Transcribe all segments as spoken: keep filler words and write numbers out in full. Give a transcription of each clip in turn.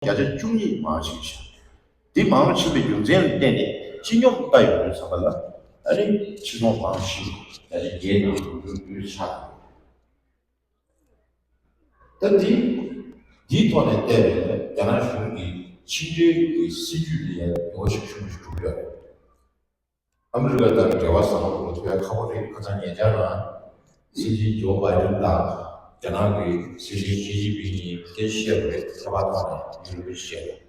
བརྒྱ་ཆ་བཅུ་གཉིས་མང་ཕྱིན་ཤག་འདི་མང་ཕྱིན་པའི་རྒྱུ་མཚན་ལ་བརྟེན་ནས་སྤྱི་སྙོམས་ལྟ་ཡོང་དུས་ཙམ་པ་ལ་ཨ་ནི་ཕྱི་ཚོང་མང་ཕྱིན་བརྒྱ་ཆ་བརྒྱད་ནང་ལོགས་ཡོད་ཤག་ད་འདི་འདིའི་ཐོག་ནས་བལྟས་པས་ན་རྒྱ་ནག་གཞུང་གིས་ཕྱི་འབྲེལ་གྱི་སྲིད་ཇུས་ལ་ཡང་འགྱུར་བ་ཤུགས་ཆེན་པོ་ཞིག་འགྲོ་གི་ཡོད་རེད། ཨ་མི་རི་ཀ་དང་འབྲེལ་བ་བཟང་པོ་འགྲོ་ཐུབ་ཡ་ཁག་པོ་རེད། ཁ་སང་ཉེ་ཆར་ལ་སྲིད་འཛིན་ཇོ་བྷའི་ཌེན་དང་རྒྱ་ནག་གི་སྲིད་འཛིན་ཞི་ཅིན་ཕིང་གཉིས་སྐད་ཆ་བཤད་པ་རེད། ཁ་པར་ཐོག་ནས་ཡུ་རོབ་ཀྱི་བཤད་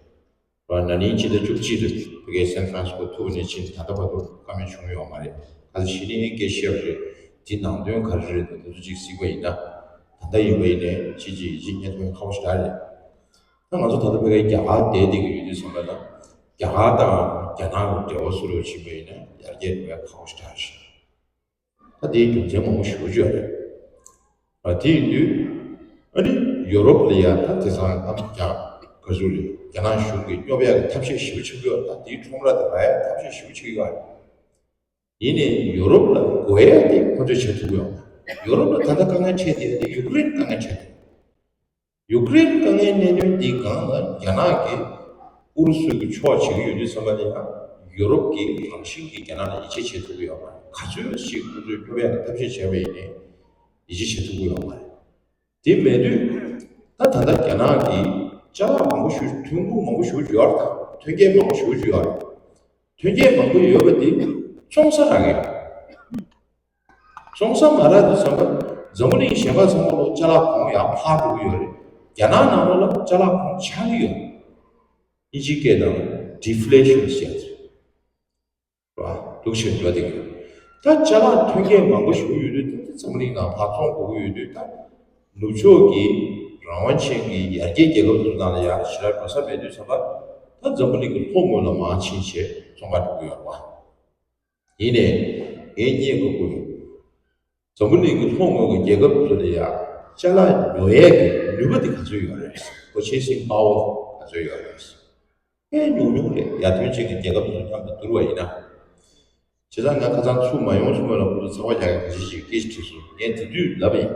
པ། ན་ནིང་ཕྱི་ཟླ་བཅུ་གཅིག་ལ་བོད་སྐད་སན་ཧྥ་རན་སི་སྐོར་ཐུག་པ་ནས་ཕྱིན་ད་ལྟ་བར་དུ་བཀའ་མོལ་བྱུང་ཡོད་མ་རེད། ཁ་སང་ཞི་ལིན་སྐད་ཆ་བཤད་པ་རེད། དེ་ནང་དོན་ག་རེ་རེད་འདུག་དེ་ཚོ་ཅིག་གཟིགས་པ་ཡིན་ན། ད་ལྟ་ཡིན་པ་ཡིན་ནའི་ཕྱིན་ཅི་ཡིན་ཅི་རྙེད་ཐུབ་ཡ་ཁག་པོ་ཞེ་དྲག་རེད། ད་ང་ཚོ་ད་ལྟ་བོད་སྐད་རྒྱ་གར་བསྡད་བསྡད་ཀྱི་ཡོད་དུས་ཙམ་པ་ལ་རྒྱ་གར་དང་རྒྱ་ནག་གི་འབྲེལ་བ་བཟོ་རོགས་བྱེད་པ་ཡིན་ན་ཡར་རྒྱས་འགྲོ་ཡ་ཁག་པོ་ཞེ་དྲག་རེད། ད་དེའི་རྒྱུ་མཚན་མང་པོ་ཞེ་པོ་ཅིག་ཡོད་རེད། ཨ་དེ་ཡིན་དུས་ཨ་ནི་ཡོ་རོབ་ལ་ཡ་ད་དེང་སང་ཨ་རྒྱ་ག་ཚོད་རེད། རྒྱ་ནག་གཞུང་གིས་སྙོབ་ཡ་གི་ཐབས་ཤེས་ཞེ་པོ་བྱེད་ཀྱི་ཡོད། ད་དེའི་ཁྲོམ་ར་དེ་རག་ཡ་ཐབས་ཤེས་ཞེ་པོ་བྱེད་ཀྱི་ཡོད་རེད། ཡིན་ནའི་ཡོ་རོབ་ལ་དགོས་ཡ་དེ་ཁོ་ཚོས་བྱེད་ཐུབ་ཀྱི་ཡོད་མ་རེད། ཡོ་རོབ་ལ་ད་ལྟ་དཀའ་ངལ་འཕྲད་བསྡད་ཡ་དེ་ཡུ་ཀེ་རེན་དཀའ་ངལ་འཕྲད་བསྡད་ཡོད། ཡུ་ཀེ་རེན་དཀའ་ངལ་གནད་དོན་འདིའི་སྒང་ལ་རྒྱ་ནག་གིས་ཨུ་རུ་སུ་གི་ཕྱོགས་བྱེད་ཀྱི་ཡོད་དུས་ཙམ་པ་ལ་ཡང་ཡོ་རོབ་ཀྱིས་རང་བཞིན་གྱིས་རྒྱ་ནག་ལ་ཡིད་ཆེས་བྱེད་ཐུབ་ཀྱི་ཡོད་མ་རེད། ག་ཚོད་ཞིག་ཁོ་ཚོས་སྐྱོབ་ཡ་གི་ཐབས་ཤེས་བྱས་པ་ཡིན་ནའི་ཡིད་ཆེས་བྱེད་ཐུབ་ཀྱི་ཡོད་མ་རེད། དེ་མེད་དུས་ད་ད་ལྟ་རྒྱ་ནག་གིས་ཅ་ལག་མང་པོ་ཞིག་ཐོན་ཁུངས་མང་པོ་ཞིག་ཡོད་རེད། ད་ཐོན་སྐྱེད་མང་པོ་ཞིག་ཡོད་རེད། ཐོན་སྐྱེད་མང་པོ་ཡོད་པ་དེ་བཙོང་ས་རག་གི་རེད། བཙོང་ས་མ་རག་དུས་ཙམ་པ་འཛམ་བུ་གླིང་གཞན་པ་ཚང་མ་ལ་ཅ་ལག་གོང་ཡར་འཕར་འགྲོ་གི་ཡོད་རེད། རྒྱ་ནག་ནང་ལོགས་ལ་ཅ་ལག་གོང་ཆག་གི་ཡོད་རེད། དབྱིན་ཇིའི་སྐད་ནང་ཌི་ཕི་ལེ་ཤན་ཟེར་ཡ་ཅིག་རེད་པ། འདུག་བྱས་འགྲོ་བསྡད་ཀྱི་ཡོད། ད་ཅ་ལག་ཐོན་སྐྱེད་མང་པོ་ཞིག་ཡོད་དུས་ད་འཛམ་བུ་གླིང་ནང་ཕར་བཙོང་དགོས་ཀྱི་ཡོད་དུས་ད་ནུབ་ཕྱོགས་ཀྱི་རང་དབང་ཅན་གྱི་ཡར་རྒྱས་རྒྱལ་ཁབ་ཚོའི་ནང་ལ་ཡར་ཞེ་དྲག་འགྲོ་ས་མེད་དུས་ཙམ་པ་ད་འཛམ་བུ་གླིང་གི་ལྷོ་ངོས་ལ་མར་ཕྱིན་བྱས་བཙོང་ག་འགྲོ་གི་ཡོད་རེད་པ། ཡིན་ནའི་ངས་བརྙན་དགའ་པོ་ཡོད། འཛམ་བུ་གླིང་གི་ལྷོ་ངོས་ཀྱི་རྒྱལ་ཁབ་ཚོ་ལ་ཡང་ཅ་ལག་ཉོ་ཡས་ཀྱི་ནུས་པ་དེ་ག་ཚོད་ཡོད་རེད། Purchasing power ག་ཚོད་ཡོད་རེད། ཨེ་ཉུང་ཉུང་རེད། ཡར་ཐོན་ཅན་གྱི་རྒྱལ་ཁབ་ཚོ་མཉམ་དུ་བསྡུར་བ་ཡིན་ན། བྱས་ཙང་ང་ཁ་སང་ཚུར་མ་ཡོང་ཚུར་མ་ལ་ཁོ་ཚོ་ཚ་བ་རྒྱག་ཡག་ག་ཚོད་ཅིག་སྐད་ཆ་དྲིས་སོང་། ངས་དེ་དུས་ལབ་པ་ཡིན།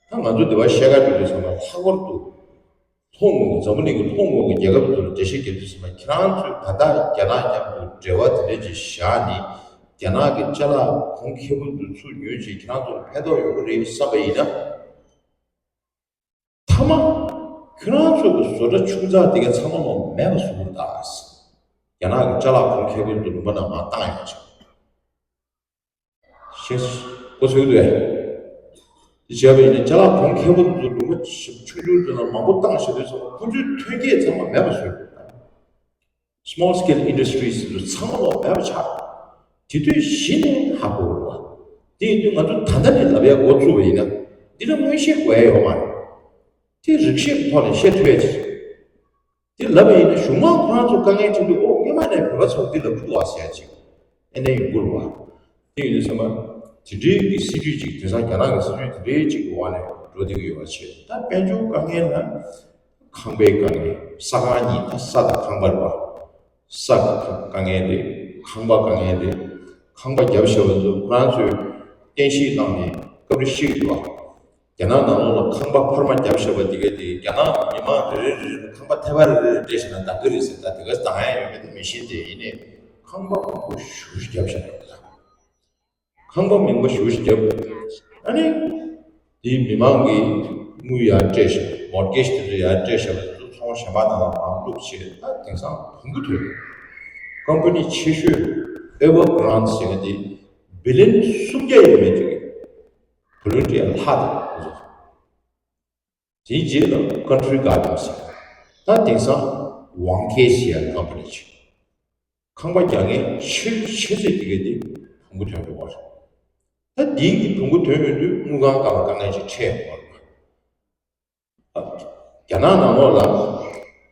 ད་ང་ཚོ་འདི་བ་བཤད་ག་འགྲོ་དུས་ཚང་མ་ལྷག་པར་དུ། ལྷོ་ངོས་ཀྱི་འཛམ་བུ་གླིང་གི་ལྷོ་ངོས་ཀྱི་རྒྱལ་ཁབ་ཚོ་ལ་འགྲེལ་བཤད་རྒྱག་དུས་ཙམ་པ་ཁྱེད་རང་ཚོས་ད་ལྟ་རྒྱ་ནག་མཉམ་དུ་འབྲེལ་བ་དེ་འདྲ་ཅིག་བཞག་ནས་རྒྱ་ནག་གི་ཅ་ལག་གོང་ཁེ་པོ་འདི་ཚུར་ཉོས་བྱས་ཁྱེད་རང་ཚོར་ཕན་ཐོགས་ཡོང་གི་རེད་བསམ་པ་ཡིན་ན། མཐའ་མ་ཁྱེད་རང་ཚོ་གི་བཟོ་གྲྭ་ཆུང་ཙག་དེ་ག་ཚང་མ་ལོག་མེད་པ་བཟོ་དགོས་རེད་ད། རྒྱ་ནག་གི་ཅ་ལག་གོང་ཁེ་པོ་འདི་ལུང་པ་ནང་མར་བཏང་ཡོང་བྱས། ཤེས་གོ་ཚོད་འདུག་ཨེ། དེ་བྱས་པ་ཡིན་ན་ཅ་ལག་གོང་ཁེ་པོ་འདི་ཚོ་ལུང་པ་ཆུང་ཆུང་ཚོ་ནང་མང་པོ་བཏང་བྱས་དུས་ཙམ་པ་ཁོ་ཚོའི་ཐོན་སྐྱེད་ཚང་མ་མེད་པ་བཟོས་འདུག Small scale industries འདི་ཚོ་ཚང་མ་ལོག་མེད་པ་ཆགས། དེ་དུས་གཞི་ནས་ཧ་གོ་དགོས་པ། དེ་ཡིན་དུས་ང་ཚོ་ད་ལྟ་ནས་ལབ་ཡ་འགོ་བཙུགས་པ་ཡིན་ན་འདི་ལ་མངོན་ཤེས་དགོས་ཡ་ཡོད་མ་རེད། དེ་རིག་ཤེས་ཀྱི་ཐོག་ནས་བཤད་ཐུབ་ཡ་ཅིག་དེ་ལབ་པ་ཡིན་ན་གཞུང་མང་ཁོ་རང་ཚོ་དཀའ་ངལ་འཕྲད་དུས་ཨོ་སྔོན་མ་ནས་བོད་པ་ཚོ་འདི་ལ་ཕུག་བ་ཟེར་ཡ་ཅིག་ཨེ་ནས་ཡོང་གི་རེད་པ། དེ་ཡིན་དུས་ཚང་མ་དེ་འདྲའི་གི་སྲིད་ཇུས་ཅིག་དེང་སང་རྒྱ་ནག་གི་སྲིད་ཇུས་དེ་འདྲའི་ཅིག་གི་འོག་ནས་འགྲོ་བསྡད་ཀྱི་ཡོད་པ་བྱས། ད་དཔལ་འབྱོར་དཀའ་ངལ་ལ་ཁང་པའི་དཀའ་ངལ། ས་ཁང་གཉིས། ད་ས་དང་ཁང་པ་རེད་པ། ས་གི་དཀའ་ངལ་རེད། ཁང་པ་དཀའ་ངལ་རེད། ཁང་པ་བརྒྱབ་བཞག་པ་ཚོ་ཁོ་རང་ཚོས་རྟེན་གཞི་བླངས་ནས་སྐབས་རེ་བཤིག་འདུག་པ། རྒྱ་ནག་ནང་ལོགས་ལ་ཁང་པ་འཕར་མ་བརྒྱབ་བཞག་པ་དེ་ག་དེ་རྒྱ་ནག་མི་མང་རེ་རེ་རེ་རེ་ཁང་པ་ཐལ་བ་རེ་རེ་རེ་སྤྲད་བཞག་ན་འདང་གི་རེད་ཟེར། ད་དེ་ག་འདང་ཡ་ཡོད་མེད་དེ་མི་ཤེས། དེ་ཡིན་ནའི་ཁང་པ་མང་པོ་ཞེ་པོ་ཅིག་བརྒྱབ་བཞག་ཡོད་ད། ཁང་པ་མང་པོ་ཞེ་པོ་ཅིག་བརྒྱབ། ཨ་ནི་དེའི་མི་མང་གིས་དངུལ་ཡར་སྤྲད་བཞག་མོར་གེཇ་དེ་ཚོ་ཡར་སྤྲད་བཞག་པ་དེ་ཚོ་ཚོང་གཞན་པ་ནང་ལ་མར་བླུགས་བྱས། ད་དེང་སང་བོང་བུ་ཐོན། ཀམ་པ་ནི་ཆེ་ཤོས་Evergrande ཟེར་མཁན་དེ་བི་ལི་ཡན་སུམ་བརྒྱ་ཡས་མས་ཅིག་བོ་ལུན་ཊི་ཡར་ལྷག་འདུག་དེའི་རྗེས་ལ་Country Garden ཟེར། ད་དེང་སང་ཝང་ཁེ་ཟེར་ཡ་ཀམ་པ་ནི་ཅིག་ཁང་པ་རྒྱག་མཁན་ཆེ་ཆེ་ཤོས་དེ་ག་དེ་བོང་བུ་ཐོན་འགྲོ་བ་རེད། ད་དེའི་གི་བོང་བུ་ཐོན་ཡོང་དུས་དངུལ་ཁང་སྒང་ལ་དཀའ་ངལ་ཅིག་འཕྲད་ཡོང་བ་རེད། རྒྱ་ནག་ནང་ལོགས་ལ་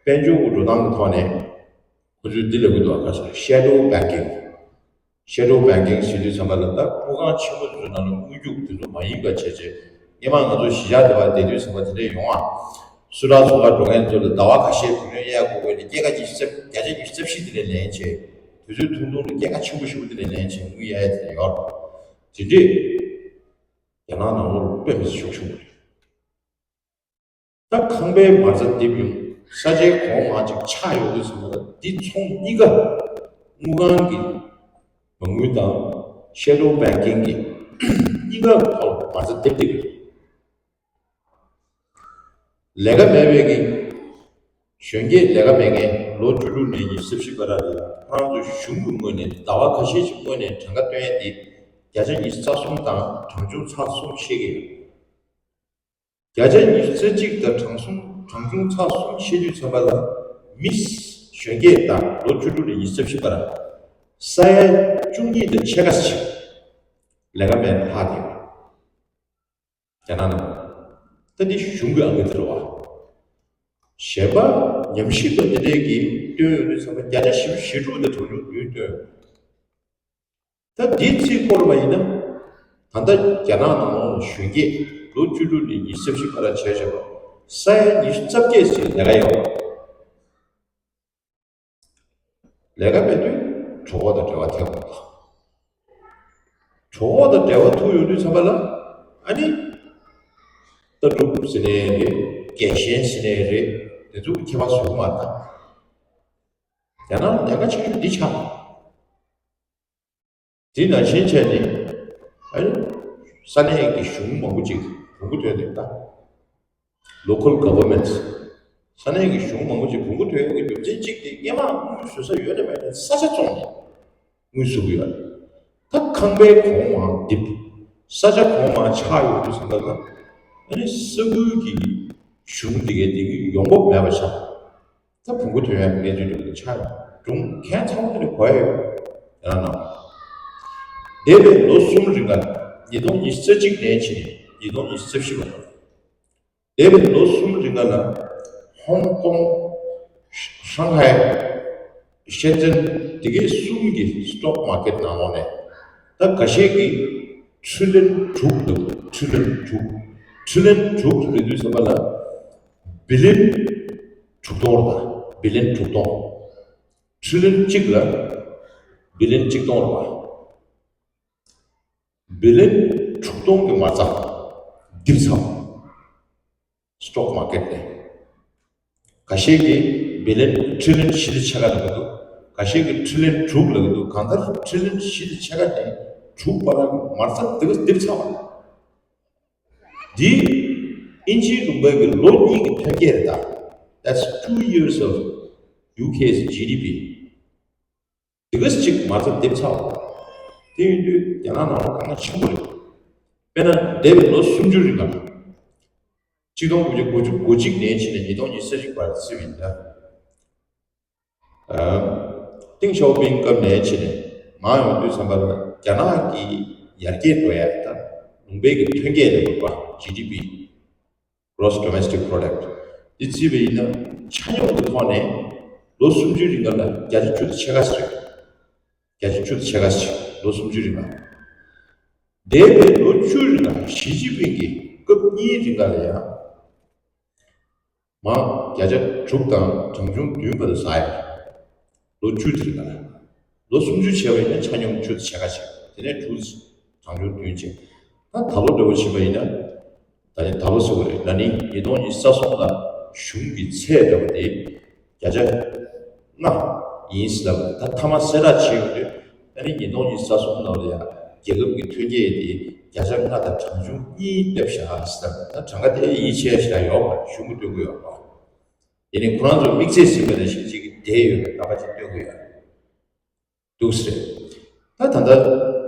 དཔལ་འབྱོར་གྱི་འགྲོ་སྟངས་ཀྱི་ཐོག་ནས་ཁོ་ཚོས་འདི་ལབ་ཀྱི་འདུག་ག་ས་Shadow Banking། Shadow Banking ཟེར་དུས་ཙམ་པ་ལ་ད་དངུལ་ཁང་ཆེན་པོ་དེ་ཚོ་ནང་ལ་དངུལ་རྒྱུག་དེ་ཚོ་མ་ཡིན་པ་བྱས་བྱས། སྔོན་མ་ང་ཚོ་གཞིས་ཆགས་དེ་བ་བསྡད་དུས་ཙམ་པ་དེ་འདྲ་ཡོང་ཨ། སུ་ཊར་བཙོང་ག་འགྲོ་མཁན་ཚོ་ལ་ཟླ་བ་ཁ་ཤས་བུ་ལོན་གཡར་དགོས་དགོས་ནས་སྐྱེད་ཀ་ཉི་ཤུ་རྩ་བཞི་བརྒྱ་ཆ་ཉི་ཤུ་རྩ་བཞི་དེ་ལས་ལེན་བྱས། དུས་ཚོད་ཐུང་ཐུང་ལ་སྐྱེད་ཀ་ཆེན་པོ་ཞེ་པོ་དེ་ལས་ལེན་བྱས་དངུལ་གཡར་ཡ་དེ་འདྲ་ཡོད་རེད། དེ་འདྲས་རྒྱ་ནག་ནང་ལོགས་ལ་དཔེ་མི་སྲིད་ཤུགས་ཆེན་པོ་རེད། ད་ཁང་པའི་མ་རྩ་རྡིབ་ཡོང་ ས་ཆའི་གོང་མང་ཅིག་ཆག་ཡོང་དུས་ཙམ་པ་ལ། འདི་ཚོང་གཉིས་ཀ་དངུལ་ཁང་གི་མ་དངུལ་དང་ཤེ་ཌོ་བེང་ཀིང་གི་གཉིས་ཀ་ཐོག་ལ་མ་རྩ་འདེབས་བསྡད་ཡོད། ལས་ཀ་མེད་པའི་གི་གཞོན་སྐྱེས་ལས་ཀ་མེད་མཁན་ལོ་བཅུ་དྲུག་ནས་ཉི་ཤུ་རྩ་བཞི་བར་ལ་ཡང་ཁོ་རང་ཚོ་གཞུང་གི་ངོས་ནས་ཟླ་བ་ཁ་ཤས་ཀྱི་སྔོན་ནས་གྲངས་ཀ་སྟོན་ཡས་དེ་བརྒྱ་ཆ་ཉི་ཤུ་རྩ་གསུམ་དང་གྲངས་ཆུང་ཚེག་གསུམ་བཤད་ཀྱི་ཡོད། བརྒྱ་ཆ་ཉི་ཤུ་རྩ་གཅིག་དང་གྲངས་གསུམ་གྲངས་ཆུང་ཚེག་གསུམ་བཤད་དུས་ཙམ་པ་ལ་མི་གཞོན་སྐྱེས་དང་ལོ་བཅུ་དྲུག་ནས་ཉི་ཤུ་རྩ་བཞི་བར་ས་ཡ་བཅུ་གཉིས་དང་ཕྱེད་ཀ་ཞིག་ལས་ཀ་མེད་ལྷག་བསྡད་ཡོད། རྒྱ་ནག་ནང་། ད་འདི་གཞུང་གི་ཨང་ཀི་དེ་རེད་བ། གཞན་པ་ཉམས་ཞིབ་པ་དེ་འདྲས་ཀྱིས་བཏོན་ཡོང་དུས་ཙམ་པ་བརྒྱ་ཆ་བཞི་བཅུ་ཞེ་དྲུག་དང་གྲངས་ཆུང་བདུན་བཏོན་ཡོད། ད་འདིའི་ཚིག་སྐོར་བ་ཡིན་ན། ད་ལྟ་རྒྱ་ནག་ནང་ལོགས་ལ་གཞོན་སྐྱེས་ལོ་བཅུ་དྲུག་ནས་ཉི་ཤུ་རྩ་བཞི་བར་བྱས་བྱས་པ་ས་ཡ་ཉི་ཤུ་རྩ་བརྒྱད་ཙམ་ལས་ཀ་ཡོད་པ། ལས་ཀ་མེད་དུས་གྲོད་ཁོག་དང་འབྲེལ་བ་ཐེབས་པ་དང་། གྲོད་ཁོག་དང་འབྲེལ་བ་ཐུག་ཡོང་དུས་ཙམ་པ་ལ། ཨ་ནི། ལྟ་གྲུབ་ཟེར་ནའི་རེད། རྒྱལ་ཞེན་ཟེར་ནའི་རེད། དེ་ཚོ་ཁྱད་པར་བཟོ་གི་མ་རེད་ད། རྒྱ་ནག་ལ་ལས་ཀ་ཆེ་ཤོས་འདི་ཆགས། དེ་ནང་བཞིན་བྱས་ནས། ཨ་ནི། ས་གནས་ཀྱི་གཞུང་མང་པོ་ཅིག་གོང་བུ་ཐོན་འདུག་ད། Local governments། ས་གནས་ཀྱི་གཞུང་མང་པོ་ཅིག་གོང་བུ་ཐོན་ཡོད་ཀྱི་རྒྱུ་མཚན་གཅིག་དེ་སྔོན་མ་དངུལ་བཟོ་ས་ཡོད་ན་མེད་ན་ས་ཆ་བཙོངས་ནས་དངུལ་བཟོ་གི་ཡོད་རེད། ད་ཁང་པའི་གོང་མང་རྡིབ། ས་ཆ་གོང་མང་ཆག་ཡོང་དུས་ཙམ་པ་ལ། ཨ་ནི་ས་ཁུལ་གྱི་གཞུང་དེ་གའི་དེ་གི་ཡོང་འབབ་མེད་པ་ཆགས། ད་ཕུང་པོ་ཐོན་ཡག་གི་གནས་ཚུལ་འདྲ་པོ་ཆགས་ཡོང་། གྲོང་ཁྱེར་ཚང་མ་དེ་ནས་གོ་ཡ་ཡོད། ཡང་ན། འདས་པའི་ལོ་གསུམ་རིང་ལ། ཉིས་སྟོང་ཉི་ཤུ་རྩ་གཅིག་ནས་བྱས་ནས་ཉིས་སྟོང་ཉི་ཤུ་རྩ་བཞི་བར། འདས་པའི་ལོ་གསུམ་རིང་ལ། ཧོང་ཀོང་། ཧྲང་ཧའེ། ཤན་ཅན། དེ་གའི་གསུམ་གྱི་སི་ཊོག་མར་ཀེཊ་ནང་ལོགས་ནས། ད་འགའ་ཤས་ཀྱིས་ཁྲི་ལན་དྲུག་ལབ། ཁྲི་ལན་དྲུག་ཁྲི་ལན་དྲུག་ལབ་དུས་ཙམ་པ་ལ། བི་ལན་དྲུག་སྟོང་རེད་ད། བི་ལན་དྲུག་སྟོང་། ཁྲི་ལན་གཅིག་ལ་བི་ལན་གཅིག་སྟོང་རེད་པ། བི་ལན་དྲུག་སྟོང་གི་མ་རྩ་རྡིབ་ཚར། སི་ཊོག་མར་ཀེཊ་ནས། འགའ་ཤས་ཀྱིས་བི་ལན་ཁྲི་ལན་བཞི་དང་ཕྱེད་ཀ་ལབ་ཀྱི་འདུག་འགའ་ཤས་ཀྱིས་ཁྲི་ལན་དྲུག་ལབ་ཀྱི་འདུག་གང་ལྟར་ཁྲི་ལན་བཞི་དང་ཕྱེད་ཀ་ནས་དྲུག་བར་ལ་མ་རྩ་འདི་ག་རྡིབ་ཚར་བ་རེད། འདི་དབྱིན་ཇིའི་ལུང་པའི་གི་ལོ་གཉིས་ཀྱི་ཐོན་སྐྱེད་རེད་ད། That's two years of U K's G D P། འདི་ག་ཅིག་མ་རྩ་རྡིབ་ཚར་བ། དེ་ཡིན་དུས་རྒྱ་ནག་ནང་ལ་དཀའ་ངལ་ཆེན་པོ་རེད། དཔེར་ན་འདས་པའི་ལོ་སུམ་ཅུ་རིང་ལ། གཅིག་སྟོང་དགུ་བརྒྱ་དགུ་བཅུ་གོ་གཅིག་ནས་བྱས་ནས་ཉིས་སྟོང་ཉི་ཤུ་རྩ་གཅིག་བར་བརྩིས་པ་ཡིན་ན། ཏེང་ཞའོ་ཕིང་སྐབས་ནས་བྱས་ནས་མར་ཡོང་དུས་ཙམ་པ་ལ་རྒྱ་ནག་གི་ཡར་རྒྱས་འགྲོ་ཡ་དང་ལུང་པའི་གི་ཐོན་སྐྱེད་ལ་དགོས་པ། G D P། Gross Domestic Product། འདི་བརྩིས་པ་ཡིན་ན་ཆ་སྙོམས་ཀྱི་ཐོག་ནས་ལོ་སུམ་ཅུའི་རིང་ལ་བརྒྱ་ཆ་བཅུ་དང་ཕྱེད་ཀ་ཞིག་རེད། བརྒྱ་ཆ་བཅུ་དང་ཕྱེད་ཀ་ཞིག་ལོ་སུམ་ཅུའི་རིང་ལ། འདས་པའི་ལོ་བཅུའི་རིང་ལ་ཞི་ཅིན་ཕིང་གི་སྐབས་གཉིས་རིང་ལ་ཡང་། མ། བརྒྱ་ཆ་དྲུག་དང་གྲངས་ཆུང་བདུན་བར་དུ་ཟ་ཡ། ལོ་བཅུ་དེ་རིང་ལ། ལོ་སུམ་ཅུ་བྱས་པ་ཡིན་ན་ཆ་སྙོམས་བཅུ་དང་ཕྱེད་ཀ་ཞིག་དེ་ནས་དྲུག་གྲངས་ཆུང་བདུན་བྱས། ད་ད་ལོ་འདྲ་བོ་བྱས་པ་ཡིན་ན། ད་ནི་ད་ལོ་ཟེར་བ་རེད། ད་ནི་ཉིས་སྟོང་ཉི་ཤུ་རྩ་གསུམ་ལ་གཞུང་གི་ཚད་འདྲ་བ་དེ་བརྒྱ་ཆ་ལྔ་ཡིན་ཟེར་ལབ། ད་མཐའ་མ་གསལ་བསྒྲགས་བྱས་ཡོང་དུས། ད་ནི་ཉིས་སྟོང་ཉི་ཤུ་རྩ་གསུམ་ནང་ལ་ཡང་རྒྱལ་ཁབ་ཀྱི་ཐོན་སྐྱེད་དེ་བརྒྱ་ཆ་ལྔ་དང་གྲངས་ཆུང་གཉིས་སླེབས་བཞག་ཟེར། ད་གྲངས་ཀ་དེ་ཡིད་ཆེས་བྱས་ཡོད་པ་གཞུང་གིས་སྟོན་གྱི་ཡོད་པ། དེ་ནི་ཁོ་རང་ཚོ་དམིགས་བསལ་ཟིན་པ་ནང་བཞིན་ཅིག་གིས་བསྡད་ཡོད་པའི་རྣམ་པ་ཅིག་སྟོན་གྱི་ཡོད་འདུག་ཟེར། ད་ད་ལྟ་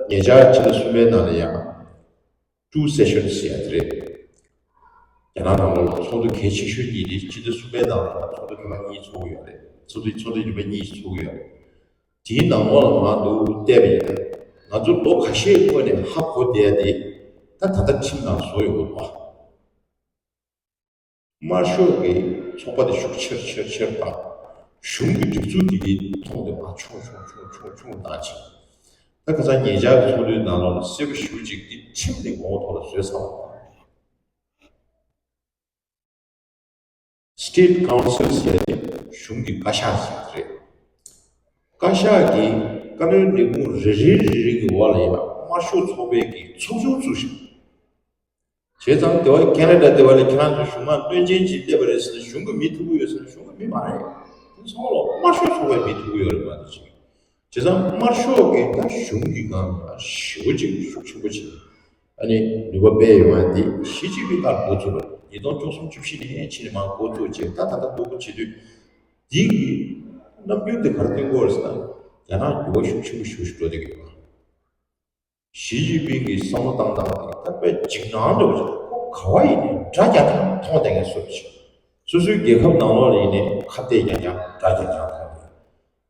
ཉེ་ཆར་ཕྱི་ཟླ་གསུམ་པའི་ནང་ལ་ཡང་two sessions ཟེར་ཡ་དེ་རེད། རྒྱ་ནག་ནང་ལོགས་ལ་ཚོགས་འདུ་གལ་ཆེ་ཤོས་གཉིས་དེ་ཕྱི་ཟླ་གསུམ་པའི་ནང་ལ་ཡང་ཚོགས་འདུ་རིམ་པ་གཉིས་ཚོགས་ཀྱི་ཡོད་རེད། ཚོགས་འདུ་ཚོགས་འདུ་རིམ་པ་གཉིས་ཤིག་ཚོགས་ཀྱི་ཡོད་རེད། དེའི་ནང་ལོགས་ལ་མར་འདུག་བལྟས་པ་ཡིན་ན། ང་ཚོ་ལོ་ཁ་ཤས་སྔོན་ནས་ཧ་གོ་བསྡད་ཡ་དེ་ད་ད་ལྟ་ཁྲིམས་ནང་བཟོ་ཡོང་གི་འདུག་བ། དམར་ཤོག་གི་ཚོགས་པ་དེ་ཤུགས་ཆེར་ཆེར་ཆེར་བཏང་། གཞུང་གི་སྒྲིག་འཛུགས་དེ་གའི་མཐོང་དེ་མར་ཆུང་ཆུང་ཆུང་ཆུང་ཆུང་བཏང་ཕྱིན། ད་ཁ་སང་ཉེ་ཆར་གྱི་ཚོགས་འདུའི་ནང་ལོགས་ལ་གསལ་པོ་ཞེ་པོ་ཅིག་འདི་ཁྲིམས་ནས་ངོ་བོ་ཐོག་ལ་བཟོས་ཚར་བ་དང་། State Council ཟེར་ནས་གཞུང་གི་བཀའ་ཤག་ཟེར་རེད། བཀའ་ཤག་གིས་བཀའ་བློན་ལས་ཁུངས་རེ་རེ་རེ་རེ་གི་འོག་ལ་ཡང་དམར་ཤོག་ཚོགས་པའི་གི་ཚོགས་ཆུང་བཙུགས་ཤིང་། བྱས་ཙང་དེ་བ་ཁེ་ན་ཌ་དེ་བ་ལ་ཁྱེད་རང་ཚོ་གཞུང་མང་བློན་ཆེན་ཅིག་སླེབས་པ་རེད་ཟེར་ན་གཞུང་གི་མི་ཐུག་གི་ཡོད་ཟེར་ན་གཞུང་གི་མི་མ་རེད། དེ་ཚང་མ་ལོ་དམར་ཤོག་ཚོགས་པའི་མི་ཐུག་གི་ཡོད་རེད་མ་གཏོགས་ཅིག་བྱས་ཙང་དམར་ཤོག་གི་ད་གཞུང་གི་སྒང་ལ་ཞེ་པོ་ཅིག་ཤུགས་ཆེན་པོ་ཅིག་ཨ་ནི་ནུས་པ་སྤེལ་ཡོང་ཡ་འདི་ཞི་ཅིན་ཕིང་ལྟར་འགོ་ཚུགས་པ་ཉིས་སྟོང་བཅུ་གསུམ་བཅུ་བཞི་ནས་ཕྱིན་ནས་མར་འགོ་ཚུགས་བྱས་ད་ད་ལྟ་ལྟ་བུ་བྱེད་དུས་འདི་གི་རྣམ་འགྱུར་དེ་ག་རེ་སྟོན་གྱི་ཡོད་རེད་ཟེར་ན་རྒྱ་ནག་འགྱུར་བ་ཤུགས་ཆེན་པོ་ཞེ་པོ་ཞིག་འགྲོ་བསྡད་ཀྱི་ཡོད། ཞི་ཅིན་ཕིང་གི་བསམ་བློ་བཏང་སྟངས་དེ་ད་དཔེ་འཇིགས་སྣང་འདྲ་བོ་ཅིག་ཁོ་ག་བ་ཡིན་ནའི་དགྲ་རྐྱང་རྐྱང་མཐོང་བསྡད་མཁན་བཟོ་འདྲ་ཅིག་སོ་སོའི་རྒྱལ་ཁབ་ནང་ལོགས་ལ་ཡིན་ནའི་ཁ་གཏད་རྐྱང་རྐྱང་དགྲ་རྐྱང་རྐྱང་མཐོང་བསྡད།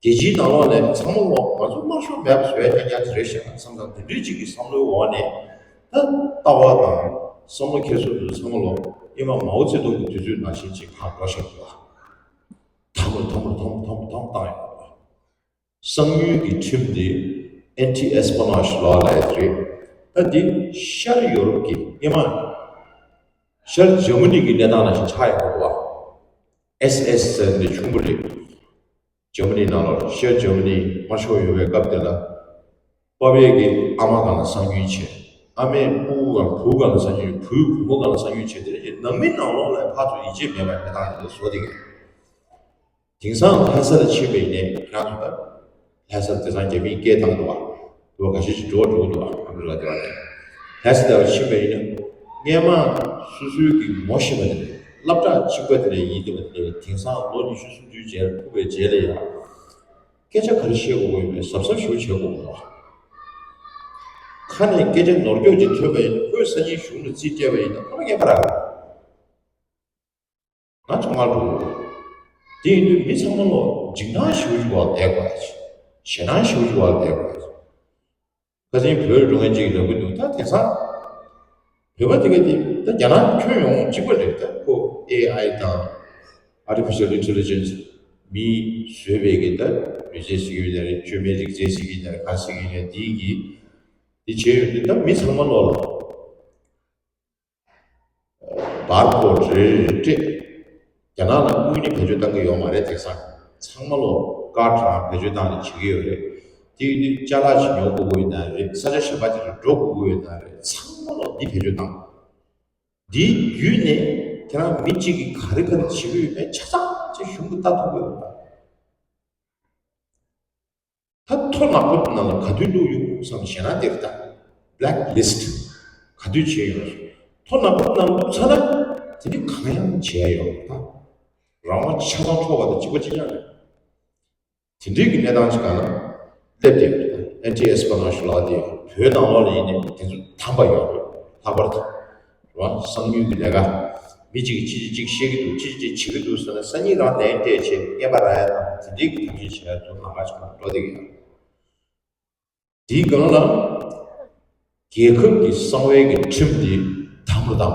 རྒྱལ་སྤྱིའི་ནང་ལོགས་ནས་ཚང་མ་ལོག་ང་ཚོ་དམར་ཤོག་མེད་པ་བཟོ་ཡ་རྐྱང་རྐྱང་དེ་རེད་ཤག་བསམ་སྟངས་དེ་འདྲའི་ཅིག་གི་བསམ་བློའི་འོག་ནས་ད་ལྟ་བ་དང་བསམ་བློ་འཁྱེར་སོ་དེ་ཚང་མ་ལོག་ཨེ་མ་མའོ་ཙེ་ཏུང་གི་དུས་ཚོད་ནང་བཞིན་ཅིག་ཕར་འགྲོ་བཞག་འདུག་བ། དམ་དམ་དམ་དམ་དམ་བཏང་ཡོད་པ། གསང་མྱུལ་གྱི་ཁྲིམས་འདི་Anti-Espionage Law ལབ་ཡ་དེ་རེད། ད་འདི་ཤར་ཡོ་རོབ་ཀྱི་སྔོན་མ་ཤར་འཇར་མ་ནི་གི་གནས་སྟངས་ནང་བཞིན་ཆགས་ཡོད་པ། ཨེས་ཨེས་ཟེར་འདི་ཆུང་པོ་རེད། འཇར་མ་ནི་ནང་ལོགས་ཤར་འཇར་མ་ནི་དམར་ཤོག་ཡོད་པའི་སྐབས་དེ་ལ་པ་ཕས་ཀྱི་ཨ་མ་སྒང་ལ་གསང་མྱུལ་བྱས། ཨ་མས་སྤུ་གུ་སྒང་བུ་སྒང་ལ་གསང་མྱུལ་བུས་བུ་མོ་སྒང་ལ་གསང་མྱུལ་བྱས། དེ་ནས་ནང་མི་ནང་ལོགས་ལ་ཕར་ཚུར་ཡིད་ཆེས་མེད་པའི་གནས་སྟངས་དེ་ཚོ་བཟོ་བསྡད་ཀྱི་རེད། དེང་སང་ལྷ་ས་ལ་ཕྱིན་པ་ཡིན་ནའི་ཁྱེད་རང་ཚོ་ད་ལྷ་སར་དེང་སང་རྒྱ་མིས་སྐད་བཏང་འདུག་བ། འདུག་བ་ཁ་ཤས་ཤིག་འགྲོ་འགྲོ་གི་འདུག་བ། ཨ་མི་རི་ཀ་དེ་བ་ནས་ལྷ་ས་དེ་བ་ཕྱིན་པ་ཡིན་ན་སྔས་མ་སོ་སོའི་གི་ངོ་ཤེས་པ་དེ་ལས་སློབ་གྲྭ་གཅིག་པ་དེ་ལས་ཡིན་འདུག་བ། དེ་ལས་དེང་སང་ལོ་ཉི་ཤུ་སུམ་ཅུའི་རྗེས་ལ་ཕུག་པའི་རྗེས་ལ་ཡང་སྐད་ཆ་ག་རེ་བཤད་དགོས་དགོས་ཡོད་མེད་གཟབ་གཟབ་ཞེ་པོ་བྱེད་དགོས་ཀྱི་འདུག་བ། ཁ་ནས་སྐད་ཆ་ནོར་འཁྱོག་ཅིག་ཐོན་པ་ཡིན་ན་ཁོས་སང་ཉིན་གཞུང་ལ་རྩིས་སྤྲད་པ་ཡིན་ན་ཁོ་ལ་ངན་པ་རག་གི་རེད། ང་ཚོ་མར་འགྲོ་དགོས། དེ་ཡིན་དུས་མི་ཚང་མ་ལོ་འཇིགས་སྣང་ཞེ་པོ་ཞིག་འོག་བསྡད་དགོས་ཡ་ཞིག་ཞེད་སྣང་ཞེ་པོ་ཞིག་འོག་བསྡད་དགོས་ཡ་ཞིག་ཁ་སང་བོད་འགྲོ་མཁན་ཅིག་ལབ་གི་འདུག་ད་དེང་སང་བོད་པ་དེ་ག་དེ་ད་རྒྱ་ནག་ཁྱོན་ཡོངས་གཅིག་པ་རེད། ད་ཁོ་ཨེ་ཨའི་དང་Artificial Intelligence མིས་བཟོས་པའི་གི་ད་མི་ཚེ་ཟེར་གི་ཡོད་ན་རེད། བཅོས་མའི་རིག་རྩལ་ཟེར་གི་ཡོད་ན་རེད། ག་ཟེར་གི་ཡོད་ན་དེའི་གི་དེ་བྱས་ཡོད་དུས་ད་མི་ཚང་མ་ལོ་ལ། བར་སྐོར་རེ་རེ་སྤྲད། རྒྱ་ནག་ལ་དངུལ་ནི་བེད་སྤྱོད་བཏང་གི་ཡོད་མ་རེད། དེང་སང་ཚང་མ་ལོ་ཀར་ཌི་རང་བེད་སྤྱོད་བཏང་ནས་བྱེད་ཀྱི་ཡོད་རེད། དེ་ཡིན་དུས་ཅ་ལག་ཅིག་ཉོ་དགོས་ཀྱི་ཡོད་ན་རེད། ས་ཆ་གཞན་པ་ཅིག་ལ་འགྲོ་དགོས་ཀྱི་ཡོད་ན་རེད། ཚང་མ་ལོ་འདི་བེད་སྤྱོད་བཏང་། འདིའི་བརྒྱུད་ནས་ཁྱེད་རང་མི་གཅིག་གིས་ག་རེ་ག་རེ་བྱེད་ཀྱི་ཡོད་མེད་ཆ་ཚང་ཅིག་གཞུང་གིས་ལྟ་ཐུབ་ཀྱི་ཡོད་པ། ད་ཐོ་ནག་པོ་ནང་ལ་ག་དུས་བླུགས་ཡོང་བསམ་ཞེད་སྣང་དེ་རེད་ད། Blacklist ག་དུས་བྱས་ཡོང་། ཐོ་ནག་པོ་ནང་བླུགས་ཚར་ན་དེ་ནི་གང་ཡང་བྱས་ཡོང་ད། རང་དབང་ཆ་ཚང་འཕྲོག་པ་དང་གཅིག་པ་གཅིག་རྐྱང་རེད། དེ་འདྲའི་གི་གནས་སྟངས་ཅིག་སྒང་ལ་སླེབས་བསྡད་ཡོད་རེད་ད། Anti-Espionage Law དེ་བོད་ནང་ལོགས་ལ་ཡིན་ནའི་དེ་ཚོ་དམ་པ་ཡོད་རེད། ལྷག་པར་དུ་རེད་བ། གསང་མྱུལ་གྱི་ལས་ཀ་མི་གཅིག་གིས་ཅི་ཅི་ཅིག་བཤད་ཀྱི་འདུག་ཅི་ཅི་ཅིག་བྱེད་ཀྱི་འདུག་ཟེར་ན་སང་ཉིན་རང་ལན་སྤྲད་བྱས་རྔན་པ་རག་ཡ་དང་དེ་འདྲའི་གི་ཐབས་ཤེས་བྱས་ཡ་ཚོ་ལམ་ཁ་ཅིག་སྒང་འགྲོ་བསྡད་ཀྱི་ཡོད། དེའི་སྒང་ལ་རྒྱལ་ཁབ་ཀྱི་གསང་བའི་གི་ཁྲིམས་འདི་དམ་རུ་བཏང་།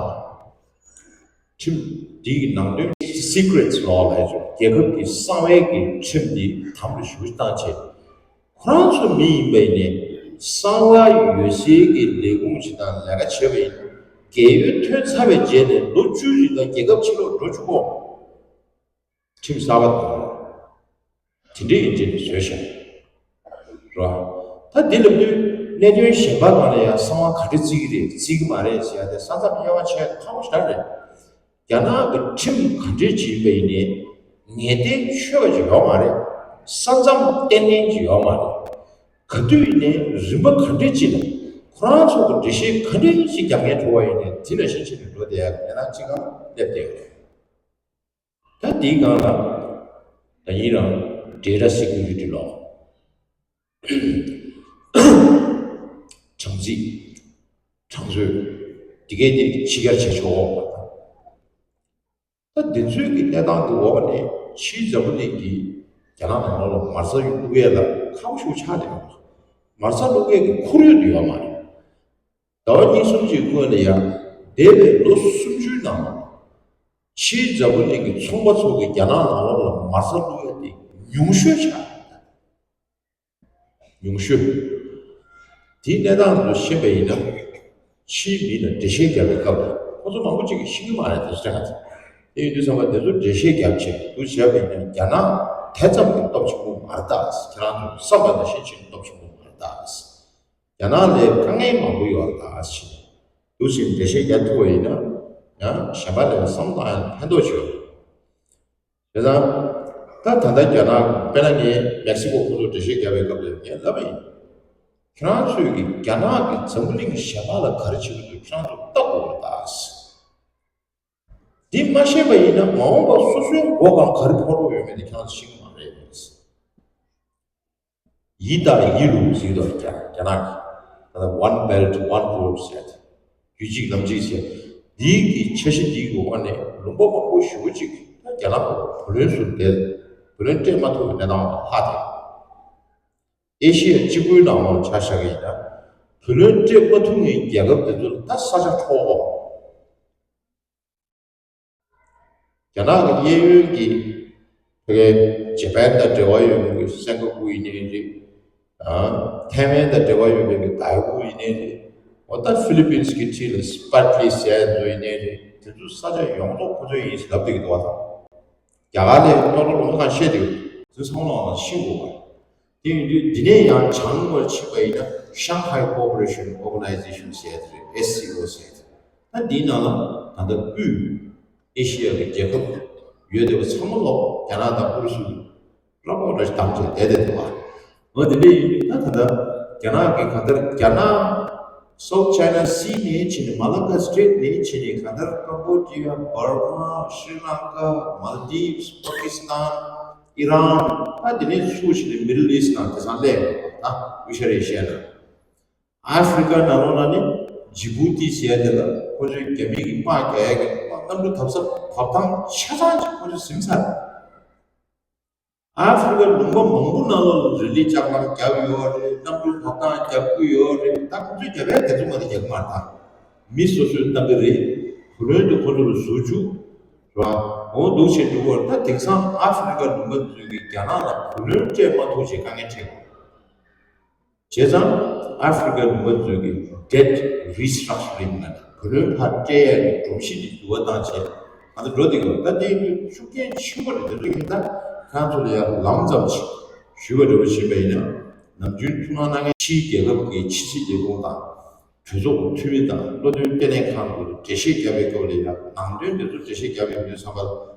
ཁྲིམས་འདིའི་གི་ནང་དོན་Secrets Law ལབ་ཡ་ཅིག་རྒྱལ་ཁབ་ཀྱི་གསང་བའི་གི་ཁྲིམས་འདི་དམ་རུ་ཞེ་པོ་ཅིག་བཏང་བྱས། ཁོ་རང་ཚོ་མི་ཡིན་པ་ཡིན་ནའི་གསང་བ་ཡོད་སའི་གི་ལས་ཁུངས་ཅིག་དང་ལས་ཀ་བྱས་པ་ཡིན་ན་རྒས་ཡོལ་ཐོན་ཚར་བའི་རྗེས་ནས་ལོ་བཅུའི་རིང་ལ་རྒྱལ་ཁབ་ཕྱི་ལོགས་འགྲོ་བཅུག་གོ། ཁྲིམས་གསར་པ་དང་། དེ་འདྲའི་ཡིན་གཅིག་ནས་བཟོས་ཤག་ར། ད་འདི་ལབ་དུས་གནད་དོན་གཞན་པ་སྒང་ལ་ཡང་གསང་བ་ག་འདྲ་བརྩི་གི་རེད་བརྩི་གི་མ་རེད་ཟེར་ཡ་དེ་ས་མཚམས་དབྱེ་བ་ཕྱེ་ཡ་དེ་ཁག་པོ་ཞེ་དྲག་རེད། རྒྱ་ནག་གི་ཁྲིམས་ག་འདྲའི་ཅིག་ཡིན་པ་ཡིན་ནའི་ངེས་གཏན་ཆོད་པ་ཅིག་ཡོད་མ་རེད། ས་མཚམས་ཏན་ཏན་ཅིག་ཡོད་མ་རེད། ག་དུས་ཡིན་ནའི་རིམ་པ་ག་འདྲའི་ཅིག་ལ་ཁོ་རང་ཚོ་གི་འགྲེལ་བཤད་ག་འདྲའི་ཅིག་རྒྱབ་མཁན་འགྲོ་བ་ཡིན་ནའི་དེ་ལ་ཤན་ཤན་ནས་འགྲོ་བསྡད་ཡ་གི་གནས་སྟངས་ཅིག་སྒང་སླེབས་བསྡད་ཡོད་རེད། ད་དེའི་སྒང་ལ་ད་ཡིན་རང་Data Security Law གྲངས་རྩིས་གྲངས་མཛོད་འདི་གས་དེ་ཕྱི་གྱར་བྱེད་ཆོག་གོ། ད་འདི་ཚོའི་གི་གནས་སྟངས་ཀྱི་འོག་ནས་ཕྱིའི་འཛམ་བུ་གླིང་གི་རྒྱ་ནག་ནང་ལོགས་ལ་མ་རྩ་བླུག་ཡས་ལ་ཁག་པོ་ཞིག་ཆགས་བསྡད་ཡོད། མ་རྩ་བླུག་ཡས་ཀྱི་ཁོར་ཡུག་དེ་ཡོད་མ་རེད། ཟླ་བ་གཉིས་གསུམ་གྱི་སྔོན་ལ་ཡང་འདས་པའི་ལོ་སུམ་ཅུའི་ནང་ཕྱིའི་འཛམ་བུ་གླིང་གི་ཚོང་པ་ཚོ་གིས་རྒྱ་ནག་ནང་ལོགས་ལ་མ་རྩ་བླུག་ཡ་དེ་ཉུང་ཤོས་ཆགས་ཡོད། ཉུང་ཤོས། དེའི་གནས་སྟངས་དེ་ཚོ་ཤེས་པ་ཡིན་ན་ཕྱིའི་མི་ལ་འགྲེལ་བཤད་རྒྱབ་པའི་སྐབས་ལ་ཁོ་ཚོ་མང་པོ་ཅིག་གིས་ཤེས་ཀྱི་མ་རེད། དེ་ཚོ་དྲན་ག་ཚ། དེ་ཡིན་དུས་ཙམ་པ་དེ་ཚོ་འགྲེལ་བཤད་རྒྱབ་བྱས་འདུག་བྱས་པ་ཡིན་ན་རྒྱ་ནག་དེ་ཙམ་གྱི་སྟོབས་ཆེན་པོ་མ་རེད་ད། ཁྱེད་རང་ཚོ་བསམ་པ་ནང་བཞིན་ཅིག་སྟོབས་ཆེན་པོ་མ་རེད་ད། རྒྱ་ནག་ལས་དཀའ་ངལ་མང་པོ་ཡོད་རེད་ད་ཟེར། འདུག་ཅིང་འགྲེལ་བཤད་རྒྱག་ཐུབ་པ་ཡིན་ན་ཡང་གཞན་པ་ལས་བསམ་བློ་བཏང་ཡང་ཕན་ཐོགས་ཆེ་བ། བྱས་ཙང་། ད་ད་ལྟ་རྒྱ་ནག་དཔེར་ན་ངས་མེག་སི་ཀོ་ཁོ་ཚོ་འགྲེལ་བཤད་རྒྱག་པའི་སྐབས་ལ་ངས་ལབ་པ་ཡིན། ཁྱེད་རང་ཚོས་ཀྱིས་རྒྱ་ནག་གིས་འཛམ་བུ་གླིང་གཞན་པ་ལ་ག་རེ་བྱེད་ཀྱི་འདུག་ཁྱེད་རང་ཚོ་ལྟ་དགོས་པ་རེད་ད། འདི་མ་ཤེས་པ་ཡིན་ན་མ་འོངས་པ་སོ་སོའི་མགོ་སྒང་ག་རེ་ཕོག་འགྲོ་ཡོད་མེད་དེ་ཁྱེད་རང་ཚོ་ཤེས་ཀྱི་མ་རེད། ཡི་དང་ཡི་རུ་ཟེར་དུས་རྒྱ་རྒྱ་ནག་གི་ད་ལྟ་One Belt One Road ཟེར་ཏེ། རྒྱུད་གཅིག་ལམ་གཅིག་ཟེར། འདིའི་གི་འཆར་གཞི་འདིའི་འོག་ནས་ལུང་པ་མང་པོ་ཞེ་པོ་ཅིག་ད་རྒྱ་ནག་གི་བུ་ལོན་ཟུར་བསྡད། བུ་ལོན་སྤྲད་མ་ཐུབ་པའི་གནས་སྟངས་ལ་ལྷག་སྟེ། ཨེ་ཤི་ཡ་གཅིག་པུའི་ནང་ལ་ཆ་བཞག་གི་ཡིན་ན། བུ་ལོན་སྤྲད་མ་ཐུབ་མཁན་རྒྱལ་ཁབ་དེ་ཚོ་ལ་ད་ས་ཆ་འཕྲོག་གོ། རྒྱ་ནག་གི་གཡས་གཡོན་གྱི་ཕ་གི་ཇ་པན་དང་འབྲེལ་བ་ཡོད་པའི་སིང་ག་པུར་ཡིན་ནའི་རེད། ཨ། ཐའེ་ཝན་དང་འབྲེལ་བ་ཡོད་པའི་གི་ཏའེ་ཝུ་ཡིན་ནའི་རེད། འོ་ད་ཧྥི་ལི་པིན་གྱི་འཁྲིས་ལ་སི་པར་ཀི་ལི་ཟེར་ཡ་ཚོ་ཡིན་ནའི་རེད། དེ་ཚོ་ས་ཆ་ཡོངས་རྫོགས་ཁོ་ཚོའི་ཡིན་ཟེར་ལབ་བསྡད་ཀྱི་འདུག་བ་དང་། རྒྱ་གར་ལ་ཏོག་ཏོག་ལུང་པ་གང་བཤད་བསྡད་ཀྱི་འདུག་དེ་ཚོ་ཚང་མ་ལ་ཤེས་དགོས་པ། དེ་ཡིན་དུས་འདི་ནས་ཡང་བྱང་བར་ཕྱིན་པ་ཡིན་ན་Shanghai Cooperation Organization ཟེར་ཡ་དེ་རེད། S C O ཟེར་ཡ་དེ། ད་འདིའི་ནང་ལ་ད་ལྟ་དབུས་ཨེ་ཤི་ཡ་གི་རྒྱལ་ཁབ་ཡོད་བསྡད་པ་ཚང་མ་ལོག་རྒྱ་ནག་དང་ཨུ་རུ་སུ་ར་པོ་ར་ཞིག་བདམས་བྱས་བསྡད་བསྡད་འདུག་བ། འོ་དེ་འདྲ་ཡིན་དུས་ད་ད་ལྟ་རྒྱ་ནག་གི་གང་ལྟར་རྒྱ་ནག་South China Sea ནས་ཕྱིན་ནས་Malacca Strait ནས་ཕྱིན་ནས་གང་ལྟར་ཀམ་བོ་ཌི་ཡ། འབར་མ། ཤྲི་ལང་ཀ། མལ་དིབ། པ་ཀི་སི་ཐན། ཨི་རན། ད་དེ་ནས་ཚུར་ཕྱིན་ནས་Middle East ནང་དེང་སང་སླེབས་ཡོད་པ་ད་དབུས་ཤར་ཨེ་ཤི་ཡ་ནང་། ཨ་ཧྥི་རི་ཀ་ནང་ལོགས་ལ་ནི་ཇི་བུ་ཏི་ཟེར་ཡ་དེ་ལ་ཁོ་ཚོའི་རྒྱ་མི་གི་དམག་རྒྱག་ཡ་གི་དམག་གནམ་གྲུ་བབས་ས་བབས་ཐང་ཆ་ཚང་ཅིག་ཁོ་ཚོས་ཟིན་ཚར། ཨ་ཧྥི་རི་ཀ་ལུང་པ་མང་པོ་ནང་ལོགས་ལ་རི་ལི་ལྕགས་ལམ་བརྒྱབ་ཡོད་རེད། གནམ་གྲུ་བབས་ཐང་རྒྱབ་ཀྱི་ཡོད་རེད། ད་ཁོ་ཚོས་རྒྱབ་ཡ་དེ་ཚོ་མ་གཏོགས་རྒྱག་གི་མ་རེད་ད། མི་སོ་སོས་བཏང་གི་རེད། བུ་ལོན་དེ་ཁོ་ཚོ་ལ་ཟུར་བཅུག་ར། འོ་འདུག་བྱས་འདུག་བར་ད་དེང་སང་ཨ་ཧྥི་རི་ཀ་ལུང་པ་ཚོས་ཀྱི་རྒྱ་ནག་ལ་བུ་ལོན་སྤྲད་མ་ཐུབ་བྱས་དཀའ་ངལ་འཕྲད་ཡོད། བྱས་ཙང་ཨ་ཧྥི་རི་ཀ་ལུང་པ་ཚོས་ཀྱི་debt restructuring ལ་བུ་ལོན་ཕར་སྤྲད་ཡ་གི་སྒྲོམ་གཞི་འདི་འགྱུར་བ་བཏང་བྱས་ང་ཚོ་འགྲོ་བསྡད་ཀྱི་ཡོད། ད་དེ་ཡིན་དུས་ཤུགས་རྐྱེན་ཆེན་པོ་རེད། དེ་ཚོ་ཡིན་ད་ཁོང་ཚོ་ལ་ཡང་ལམ་ཙམ་ཞིག་ཞུས་པ་འདྲ་བོ་བྱས་པ་ཡིན་ན་ནམ་རྒྱུན་ཐུགས་སྣང་གནང་མཁན་ཕྱིའི་རྒྱལ་ཁབ་ཀྱི་ཕྱི་སྲིད་ལས་ཁུངས་དང་གྲོས་ཚོགས་ཀྱི་འཐུས་མི་དང་བློ་མཐུན་ལྟེ་གནས་ཁང་གི་འགྲེལ་བཤད་བརྒྱབ་པའི་སྐབས་ལ་ཡང་ནང་དོན་དེ་ཚོ་འགྲེལ་བཤད་བརྒྱབ་ཡོང་དུས་ཙམ་པ་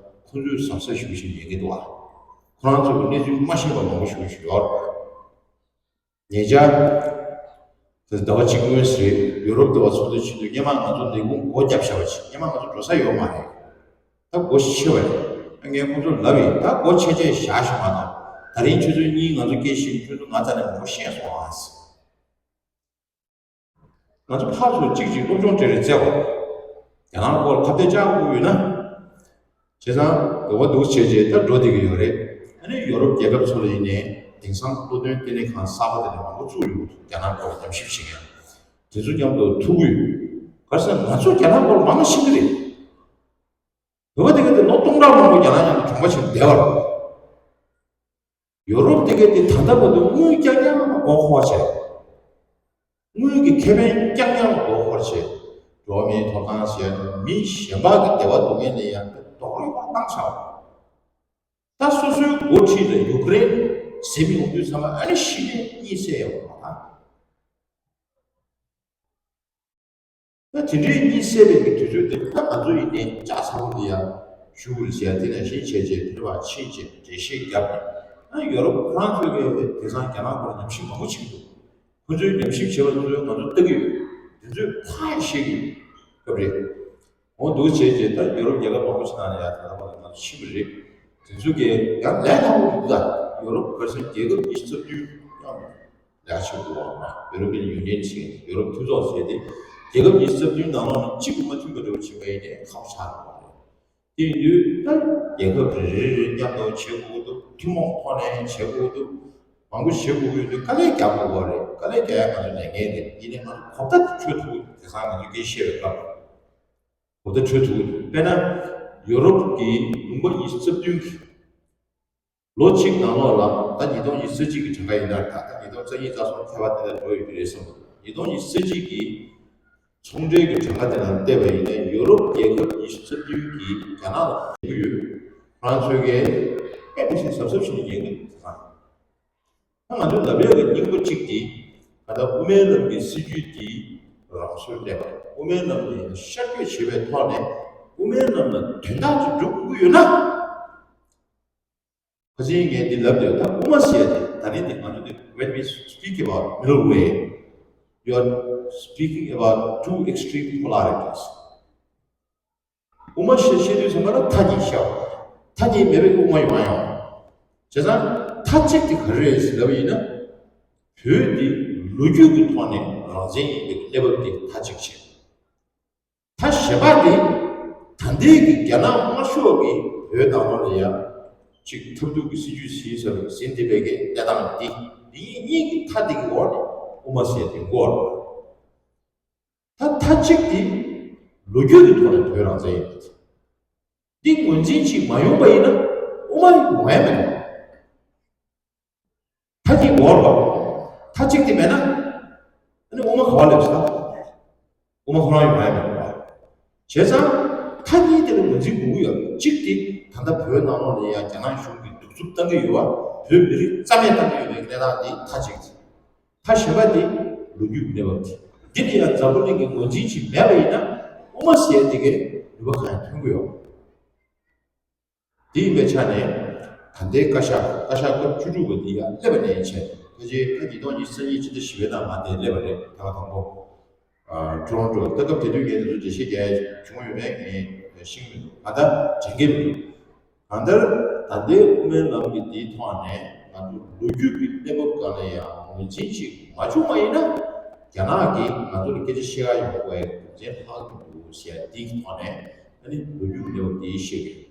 ཁོང་ཚོས་གཟབ་གཟབ་ཞུ་བཞིན་ཡོད་ཀྱི་འདུག་ཨ། ཁོ་རང་ཚོ་གི་གནས་ཚུལ་མ་ཤེས་པ་མང་པོ་ཞིག་ཞིག་ཡོད་རེད། ཉེ་ཆར། ཟླ་བ་གཅིག་སྔོན་ཟེར་ཡུ་རོབ་ཟླ་བ་ཚོགས་འདུ་ཆེན་མོ་སྔོན་མ་ང་ཚོ་ལས་ཁུངས་སྒོ་བརྒྱབ་བཞག་པ་ཞིག་སྔོན་མ་ང་ཚོ་འགྲོ་ས་ཡོད་མ་རེད། ད་སྒོ་ཕྱེ་བ་རེད། ངས་ཁོང་ཚོར་ལབ་ཡིན། ད་སྒོ་ཕྱེ་བྱས་བཞག་ཤོག་མ་གཏོགས་ད་རིང་ཁྱོད་ཚོ་གཉིས་ང་ཚོ་སྐད་བཤད། ཁྱོད་ཚོ་ང་རྩ་ནས་མང་པོ་ཤེས་སོང་ཨ། ང་ཚོ་ཕར་ཚུར་གཅིག་གཅིག་སློབ་སྦྱོང་སྤྲད་རེས་བྱས་པ། རྒྱ་ནག་སྐོར་ཁ་གཏད་བཅག་དགོས་ཡོད་ན། བྱས་ཙང་འོ་འདུག་བྱས་རྗེས་ད་འགྲོ་བསྡད་ཀྱི་ཡོད་རེད། ཨ་ནི་ཡོ་རོབ་རྒྱལ་ཁབ་ཚོ་ལ་ཡིན་ནའི་དེང་སང་བློ་མཐུན་ལྟེ་གནས་ཁང་གསར་པ་དེ་འདྲ་མང་པོ་བཙུགས་ཡོད་འདུག་རྒྱ་ནག་སྐོར་ཉམས་ཞིབ་བྱེད་མཁན། དེ་ཚོ་མཉམ་དུ་ཐུག་གི་ཡོད། ག་རེ་ཟེར་ན་ང་ཚོ་རྒྱ་ནག་སྐོར་མང་ཤེས་ཀྱི་རེད། བོད་པ་དེ་ག་དེ་ལོ་སྟོང་ཕྲག་མང་པོ་རྒྱ་ནག་མཉམ་དུ་གྲོང་པ་བྱས་ནས་བསྡད་པ་རེད། ཡོ་རོབ་དེ་ག་དེ་ད་ལྟ་བར་དུ་དངུལ་རྐྱང་རྐྱང་མགོ་འཁོར་བྱས། དངུལ་གྱི་ཁེ་ཕན་རྐྱང་རྐྱང་མགོ་འཁོར་བྱས། འགྲོ་བ་མིའི་ཐོབ་ཐང་ཟེར་ཡ་དེ་མི་གཞན་པ་གི་བདེ་བ་སྡུག་བསྔལ་ལ་ཡང་རྡོག་རོལ་བཏང་ཚར་བ། ད་སོ་སོའི་འགོ་ཁྲིད་ལ་ཡུཀ་རེན་ཟེར་མི་ཡོང་དུས་ཚང་མ་ཨ་ནི་ཤི་ནས་གཉིད་སད་ཡོང་བ་དང་། ད་དེ་འདྲའི་གཉིད་སད་པའི་གི་དུས་ཚོད་དེ་ད་ང་ཚོ་ཡིན་ནའི་ལྕགས་ཚ་པོ་འདི་ཡང་ཞུ་དགོས་ཟེར་ཡ་དེ་ནང་བཞིན་བྱས་རྗེས་དེ་བ་ཕྱིན་རྗེས་འགྲེལ་བཤད་བརྒྱབ་ནས་ཨ་ཡོ་རོབ་ཁོ་རང་ཚོའི་གི་དེང་སང་རྒྱ་ནག་སྐོར་ཉམས་ཞིབ་མང་པོ་བྱེད་ཀྱི་འདུག་ཁོ་ཚོའི་ཉམས་ཞིབ་བྱས་པ་དེ་ཚོ་ང་ཚོ་ལྟ་གི་ཡོད། དེ་ཚོས་ཕར་བཤད་ཀྱི་སྐབས་རེད། འོ་འདུག་བྱས་རྗེས་ད་ཡོ་རོབ་རྒྱལ་ཁབ་མང་པོ་ཞིག་ནང་ནས་ཡང་ད་ལྟ་བར་དུ་ང་ཚོ་ཕྱིན་པ་རེད། དེ་ཚོ་གིས་ཡང་ལས་སླ་པོ་འདུག་ད་ཡོ་རོབ་ག་རེ་ཟེར་རྒྱལ་ཁབ་ཉི་ཤུ་རྩ་བདུན་ཡང་ལས་ཆེ་པོ་འདུག་བ། ཡོ་རོ་པི་ཡན་ཡུ་ནི་ཡན་ཟེར་ཡོ་རོབ་མཐུན་ཚོགས་ཟེར་ཏེ་རྒྱལ་ཁབ་ཉི་ཤུ་རྩ་བདུན་ནང་ལོགས་ནས་གཅིག་གིས་མ་མཐུན་པ་འདྲ་བོ་བྱེད་པ་ཡིན་ནའི་ཁག་པོ་ཆགས་འགྲོ་བ་རེད། དེ་ཡིན་དུས་ད་རྒྱལ་ཁབ་རེ་རེ་རེ་མཉམ་དུ་བྱེད་དགོས་འདུག་ཐུན་མོང་ཐོག་ནས་བྱེད་དགོས་འདུག་མང་པོ་བྱེད་དགོས་ཀྱི་འདུག་དཀའ་ལས་རྒྱག་དགོས་པ་རེད། དཀའ་ལས་རྒྱག་ཡ་ང་ཚོ་ལས་འགན་རེད། ཡིན་ནའི་ང་ཚོ་གོ་བརྡ་དེ་འཕྲོད་ཐུབ་ཀྱི་འདུག་དེང་སང་ང་ཚོ་སྐད་ཆ་བཤད་པའི་སྐབས། གོ་བརྡ་འཕྲོད་ཐུབ་ཀྱི་འདུག་དཔེར་ན། ཡོ་རོབ་ཀྱི་ལུང་པ་ཉི་ཤུ་རྩ་བདུན་གྱི་ལོ་གཅིག་ནང་ལོགས་ལ་ད་ཉིས་སྟོང་ཉི་ཤུ་རྩ་གཅིག་གི་གྲངས་ཀ་ཡིན་ན་ད་ད་ཉིས་སྟོང་རྩ་གཉིས་རྩ་གསུམ་ཐལ་བ་དེ་འདྲ་འགྲོ་ཡོད་ཀྱི་རེད་བསམ་གྱི་འདུག་ཉིས་སྟོང་ཉི་ཤུ་རྩ་གཅིག་གི་ཚོང་འབྲེལ་གྱི་གྲངས་ཀ་དེ་ནང་བལྟས་པ་ཡིན་ན་ཡོ་རོབ་རྒྱལ་ཁབ་ཉི་ཤུ་རྩ་བདུན་གྱིས་རྒྱ་ནག་ལ་ཡོད་ཀྱི་ཡོད། ཁོ་རང་ཚོས་ཀྱིས་དཔེ་མི་སྲིད་གཟབ་གཟབ་བྱས་ནས་ཉན་གྱི་འདུག་ད་ང་ཚོས་ལབ་ཡག་གི་སྙིང་པོ་གཅིག་དེ་ད་ལྟ་དབུ་མའི་ལམ་གྱི་སྲིད་བྱུས་དེ་རང་སོར་གླས་པ་རེད། དབུ་མའི་ལམ་ལ་ཡང་ཤར་བསྐྱོད་བྱེད་པའི་ཐོག་ནས་དབུ་མའི་ལམ་ལ་དོན་དག་ཅིག་སྒྲུབ་དགོས་ཀྱི་ཡོད་ན། ཁ་ཅིག་ངས་འདི་ལབ་དུས་ད་དབུ་མ་ཟེར་ཏེ་ད་རིང་འདི་ང་ཚོ་འདི་when we speak about middle way, you are speaking about two extreme polarities. དབུ་མ་ཞེས་བཤད་དུས་ཙམ་པ་ལ་མཐའ་གཉིས་བཤད་པ། མཐའ་གཉིས་མེད་པའི་དབུ་མ་ཡོང་ཡང་། བྱས་ཙང་མཐའ་གཅིག་དེ་ག་རེ་རེད་ཟེར་ལབ་པ་ཡིན་ན། བོད་འདི་ལོ་རྒྱུས་ཀྱི་ཐོག་ནས་རང་བཙན་ཡིན་པའི་གནས་བབ་དེ་མཐའ་གཅིག་བྱས། མཐའ་གཞན་པ་དེ་ད་ལྟའི་གི་རྒྱ་ནག་དམར་ཤོག་གིས་བོད་ནང་ལོགས་ལ་ཡང་ཅིག་ཐབས་སྡུག་གི་སྲིད་ཇུས་ཟིན་ས་རུ་ཟིན་བསྡད་པའི་གི་གནས་སྟངས་འདི་འདི་གཉིས་ཀྱི་མཐའ་དེ་གི་འོག་ནས་དབུ་མ་ཟེར་དེ་འགོ་བ། ད་མཐའ་གཅིག་དེ་ལོ་རྒྱུས་ཀྱི་ཐོག་ནས་བོད་རང་བཙན་ཡིན་པ་དེ། འདི་ངོས་འཛིན་ཅིག་མ་ཡོང་པ་ཡིན་ན་དབུ་མ་ཡོང་ཡ་མེད་ནོ། མཐའ་གཉིས་འགོར་བ། མཐའ་གཅིག་དེ་མེད་ན། ཨ་ནི་དབུ་མ་ག་བ་སླེབས་སོང་། དབུ་མ་ཁོ་རང་ཡོང་ཡ་མེད་པ། བྱས་ཙང་མཐའ་གཉིས་དེ་ལ་ངོས་འཛིན་དགོས་ཀྱི་ཡོད། གཅིག་དེ་ད་ལྟ་བོད་ནང་ལོགས་ལ་ཡང་རྒྱ་ནག་གཞུང་གིས་གདུག་རྩུབ་བཏང་གི་ཡོད་པ། བོད་མི་རིགས་རྩ་མེད་བཏང་གི་ཡོད་པའི་གནས་སྟངས་དེ་མཐའ་གཅིག་དེ། མཐའ་གཞན་པ་དེ་ལོ་རྒྱུས་ཀྱི་གནས་བབ་དེ། འདི་ལ་ཡང་འཛམ་བུ་གླིང་གི་ངོས་འཛིན་ཅིག་མེད་པ་ཡིན་ན་དབུ་མ་ཟེར་དེ་གའི་ནུས་པ་གང་ཡང་ཐོན་གྱི་ཡོད། དེ་ཡིན་པའི་ཆ་ནས་ད་ལྟའི་བཀའ་ཤག་བཀའ་ཤག་སྐབས་བཅུ་དྲུག་པ་འདི་ཡང་སླེབས་པ་ནས་བྱས་ཕལ་ཆེར་ཕ་གི་སྟོང་ཉི་ཤུ་རྩ་གཉིས་ཕྱི་ཟླ་བཞི་པའི་ནང་ང་དེ་སླེབས་པ་རེད། ད་ག་དང་པོ་ཨ་ཊོ་རོན་ཊོ་ད་སྐབས་དེ་དུས་ངས་དེ་ཚོ་འགྲེལ་བཤད་རྒྱག་ཡ་བྱུང་ཡོད་མེད་ངས་ཤེས་ཀྱི་མི་འདུག་ད་ལྟ་དྲན་གྱི་མི་འདུག་གང་ལྟར་ད་ལྟའི་དབུ་མའི་ལམ་གྱི་འདིའི་ཐོག་ནས་ང་ཚོ་ལོ་རྒྱུས་ཀྱི་གནས་བབ་སྒང་ལ་ཡང་ངོས་འཛིན་ཅིག་མ་བྱུང་བ་ཡིན་ན། རྒྱ་ནག་གིས་ང་ཚོ་ལ་སྐད་ཆ་བཤད་ཡ་ཡོང་དགོས་པའི་རྒྱུ་མཚན་ལྷག་གི་འདུག་ཟེར་ཡ་འདིའི་ཐོག་ནས་ཨ་ནི་ལོ་རྒྱུས་ཀྱི་གནས་བབ་འདི་བཤད་ཀྱི་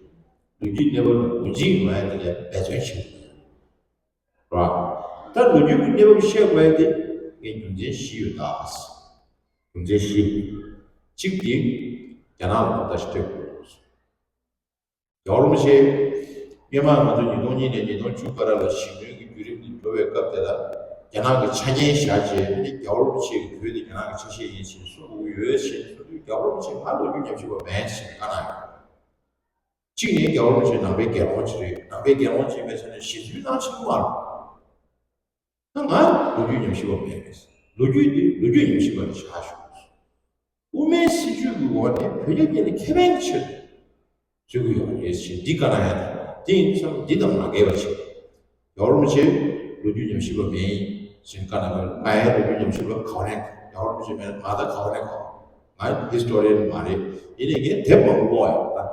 ཡོད། ལོ་རྒྱུས་གནས་བབ་ལ་ངོས་འཛིན་ཡོང་ཡ་དེ་ལ་འབད་བརྩོན་བྱེད་དགོས། རེད་བ། ད་ལོ་རྒྱུས་ཀྱི་གནས་བབ་བཤད་དགོས་ཡ་དེ་ངས་རྒྱུ་མཚན་བཞི་ཡོད་ད། རྒྱུ་མཚན་བཞི། གཅིག་དེ་རྒྱ་ནག་ལ་ཁོ་ལྟ་ཞིག་སྤྲད་དགོས། རྒྱལ་བ་རིན་པོ་ཆེ། སྔོན་མ་ང་ཚོ་ཉིས་སྟོང་གཉིས་ནས་ཉིས་སྟོང་བཅུ་བར་ལ་ཞི་མོལ་གྱི་བརྒྱུད་རིམ་དེ་འགྲོ་བའི་སྐབས་དེ་ལ་རྒྱ་ནག་གི་ཆ་རྐྱེན་བཞག་རྗེས་ནི་རྒྱལ་བ་རིན་པོ་ཆེ་གི་བོད་དེ་རྒྱ་ནག་གི་ཆ་ཤས་ཡིན་ཞེས་གསུང་གི་ཡོད་ཞེས་གསུང་དུས་རྒྱལ་བ་རིན་པོ་ཆེ་ང་ལོ་རྒྱུས་ཉམས་ཞིབ་པ་མེད་ཞེས་བཀའ་གནང་ཡོད། གཅིག་ནས་རྒྱལ་བ་རིན་པོ་ཆེ་ནང་པའི་རྒྱལ་དབང་ཅིག་རེད། ནང་པའི་རྒྱལ་དབང་ཅིག་ཡིན་པའི་ཆ་ནས་ཞེ་ཚུལ་གནང་ཆེན་པོ་མ་རེད། ད་ང་ལོ་རྒྱུས་ཉམས་ཞིབ་པ་མེད་པས། ལོ་རྒྱུས་འདི་ལོ་རྒྱུས་ཉམས་ཞིབ་པ་ལ་བཞག་ཞུ། དབུ་མའི་སྲིད་བྱུས་ཀྱི་འོག་ནས་བོད་རྒྱ་གཉིས་ལ་ཁེ་ཕན་གྱི་ཆེད་དུ་བརྩི་གི་ཡོད་རེད་ཞེས་འདི་བཀའ་གནང་ཡ་དང་དེ་ཡིན་དུས་ཙམ་འདི་དང་མ་འགལ་བ་བྱེད། རྒྱལ་བ་རིན་པོ་ཆེ་ལོ་རྒྱུས་ཉམས་ཞིབ་པ་མེད་ཡིན་ཞེས་བཀའ་གནང་གི། ང་ཡང་ལོ་རྒྱུས་ཉམས་ཞིབ་པ་ག་བ་ནས། རྒྱལ་བ་རིན་པོ་ཆེ་མེད་ན་ང་ད་ག་བ་ནས་ག་བ། ང་ཧི་སི་ཊོ་རི་ཡན་མ་རེད། ཡིན་ནའི་ངས་དེབ་མང་པོ་ཀློག་ཡོད་ད།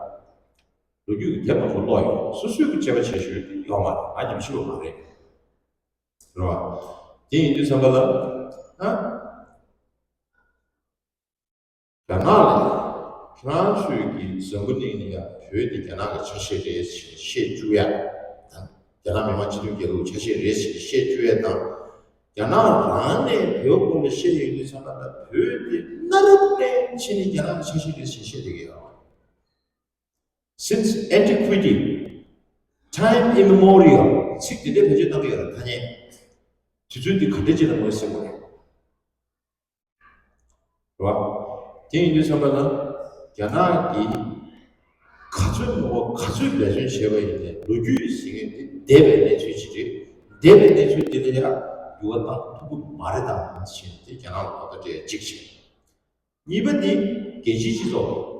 ལོ་རྒྱུས་ཀྱི་དེབ་མང་པོ་ཀློག་ཡོད། སོ་སོའི་གི་དཔྱད་པ་བྱེད་ཤེས་ཡོད་དེ་ཡོད་མ་རེད། ང་ཉམས་ཞིབ་པ་མ་རེད། རེད་བ། དེ་ཡིན་དུས་ཙམ་པ་ལ་ཨ། རྒྱ་ནག་ལ་ཁྱེད་རང་ཚོས་ཀྱི་འཛམ་བུ་གླིང་ལ་ཡང་བོད་དེ་རྒྱ་ནག་གི་ཆ་ཤས་རེད་ཞེས་བཤད་བཅུག་ཡ་དང་། རྒྱ་ནག་མི་དམངས་སྤྱི་མཐུན་རྒྱལ་ཁབ་ཆ་ཤས་རེད་ཞེས་བཤད་བཅུག་ཡ་དང་། རྒྱ་ནག་རང་ནས་བོད་སྐོར་ལ་བཤད་ཡོང་དུས་ཙམ་པ་ལ་བོད་དེ་གནའ་རབས་ནས་ཕྱིན་ནས་རྒྱ་ནག་གི་ཆ་ཤས་རེད་ཞེས་བཤད་བསྡད་ཀྱི་ཡོད། Since antiquity, time immemorial. ཚིག་དེ་འདྲའི་བེད་སྤྱོད་གཏང་གི་ཡོད་རེད་ཐ་སྙད། དུས་ཚོད་འདི་ག་འདྲ་ཅིག་ལ་ངོས་ཟིན་དགོས་རེད། རེད་བ། དེ་ཡིན་དུས་ཙམ་པ་ལ་རྒྱ་ནག་གིས་ག་ཚོད་མང་པོ་ག་ཚོད་འབད་བརྩོན་བྱས་པ་ཡིན་ནའི་ལོ་རྒྱུས་ཟེར་མཁན་དེ་འདས་པའི་གནས་ཚུལ་ཅིག་རེད། འདས་པའི་གནས་ཚུལ་དེ་ལ་ཡང་འགྱུར་བ་གཏང་ཐུབ་ཀྱི་མ་རེད་དམ་ཞེས་དེ་རྒྱ་ནག་ལ་ཁོ་ཐག་སྤྲད་གཅིག་བྱས། གཉིས་པ་དེ་རྒྱལ་སྤྱིའི་སྤྱི་ཚོགས་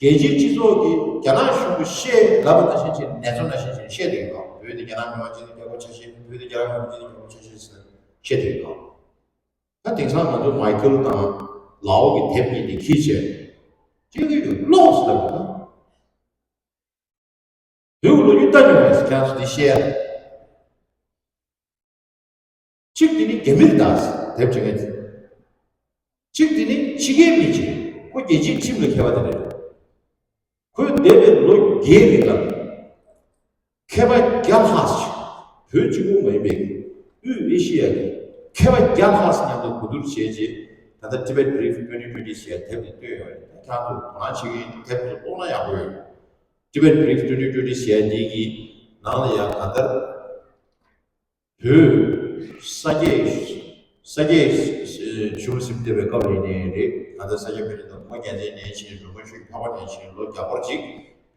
རེད། རྒྱལ་སྤྱིའི་སྤྱི་ཚོགས་ཀྱིས་རྒྱ་ནག་གཞུང་གིས་བཤད་ལབ་པ་ནང་བཞིན་བྱས་ནས་ནེ་ཙོ་ནང་བཞིན་བྱས་ནས་བཤད་བསྡད་ཡོད་པ། བོད་དེ་རྒྱ་ནག་མི་དམངས་སྤྱི་མཐུན་རྒྱལ་ཁབ་ཆ་ཤས། བོད་དེ་རྒྱ་ནག་མི་དམངས་སྤྱི་མཐུན་རྒྱལ་ཁབ་ཆ་ཤས་ཟེར་བཤད་བསྡད་ཡོད་པ། ད་དེང་སང་ང་ཚོ་མའི་ཁེལ་དང་ལའོ་གི་དེབ་གཉིས་དེ་ཁྱེར་བྱས་ཁྱེད་ཀྱིས་ཀློག་ཟེར་ལབ་ཡོད་ན། བོད་ཀྱི་ལོ་རྒྱུས་ལྟ་མྱོང་བས་ཁྱེད་རང་ཚོ་འདི་བཤད་ཡ། གཅིག་དེ་ནི་རྒྱ་མི་རེད་ད་དེབ་བྲིས་མཁན་དེ། གཅིག་དེ་ནི་ཕྱི་རྒྱལ་མི་ཅིག་རེད། ཁོ་རྒྱལ་སྤྱིའི་ཁྲིམས་ལ་མཁས་པ་དེ་རེད། ཁོས་འདས་པའི་ལོ་བརྒྱད་རིང་ལ་མཁས་པ་བརྒྱ་ལྷག་ཅིག་བོད་གཅིག་པུ་མ་ཡིན་པའི་དབུས་ཨེ་ཤི་ཡ་གི་མཁས་པ་བརྒྱ་ལྷག་ཅིག་མཉམ་དུ་གོ་བསྡུར་བྱས་རྗེས་ད་ལྟ་Tibet Brief twenty twenty ཞེས་དེབ་དེ་བཏོན་ཡོད་རེད། ད་ཁྱེད་རང་ཚོ་དོ་སྣང་བྱེད་ཀྱི་ཡིན་ན་དེབ་དེ་ཀློག་ན་ཡག་པོ་ཡོད། Tibet Brief twenty twenty ཞེས་འདི་གི་ནང་ལ་ཡང་གང་ལྟར་བོད་ས་སྐྱའི་ས་སྐྱའི་གཞུང་ཟིན་བསྡད་པའི་སྐབས་ལ་ཡིན་ནའི་རེད། གང་ལྟར་ས་སྐྱ་པཎྜི་ཏ་ཁོ་རྒྱལ་མཚན་ནས་ཕྱིན། རོང་པ་ཆོས་ཀྱི་འཕགས་པ་ནས་ཕྱིན། ལོ་བརྒྱ་སྐོར་ཅིག་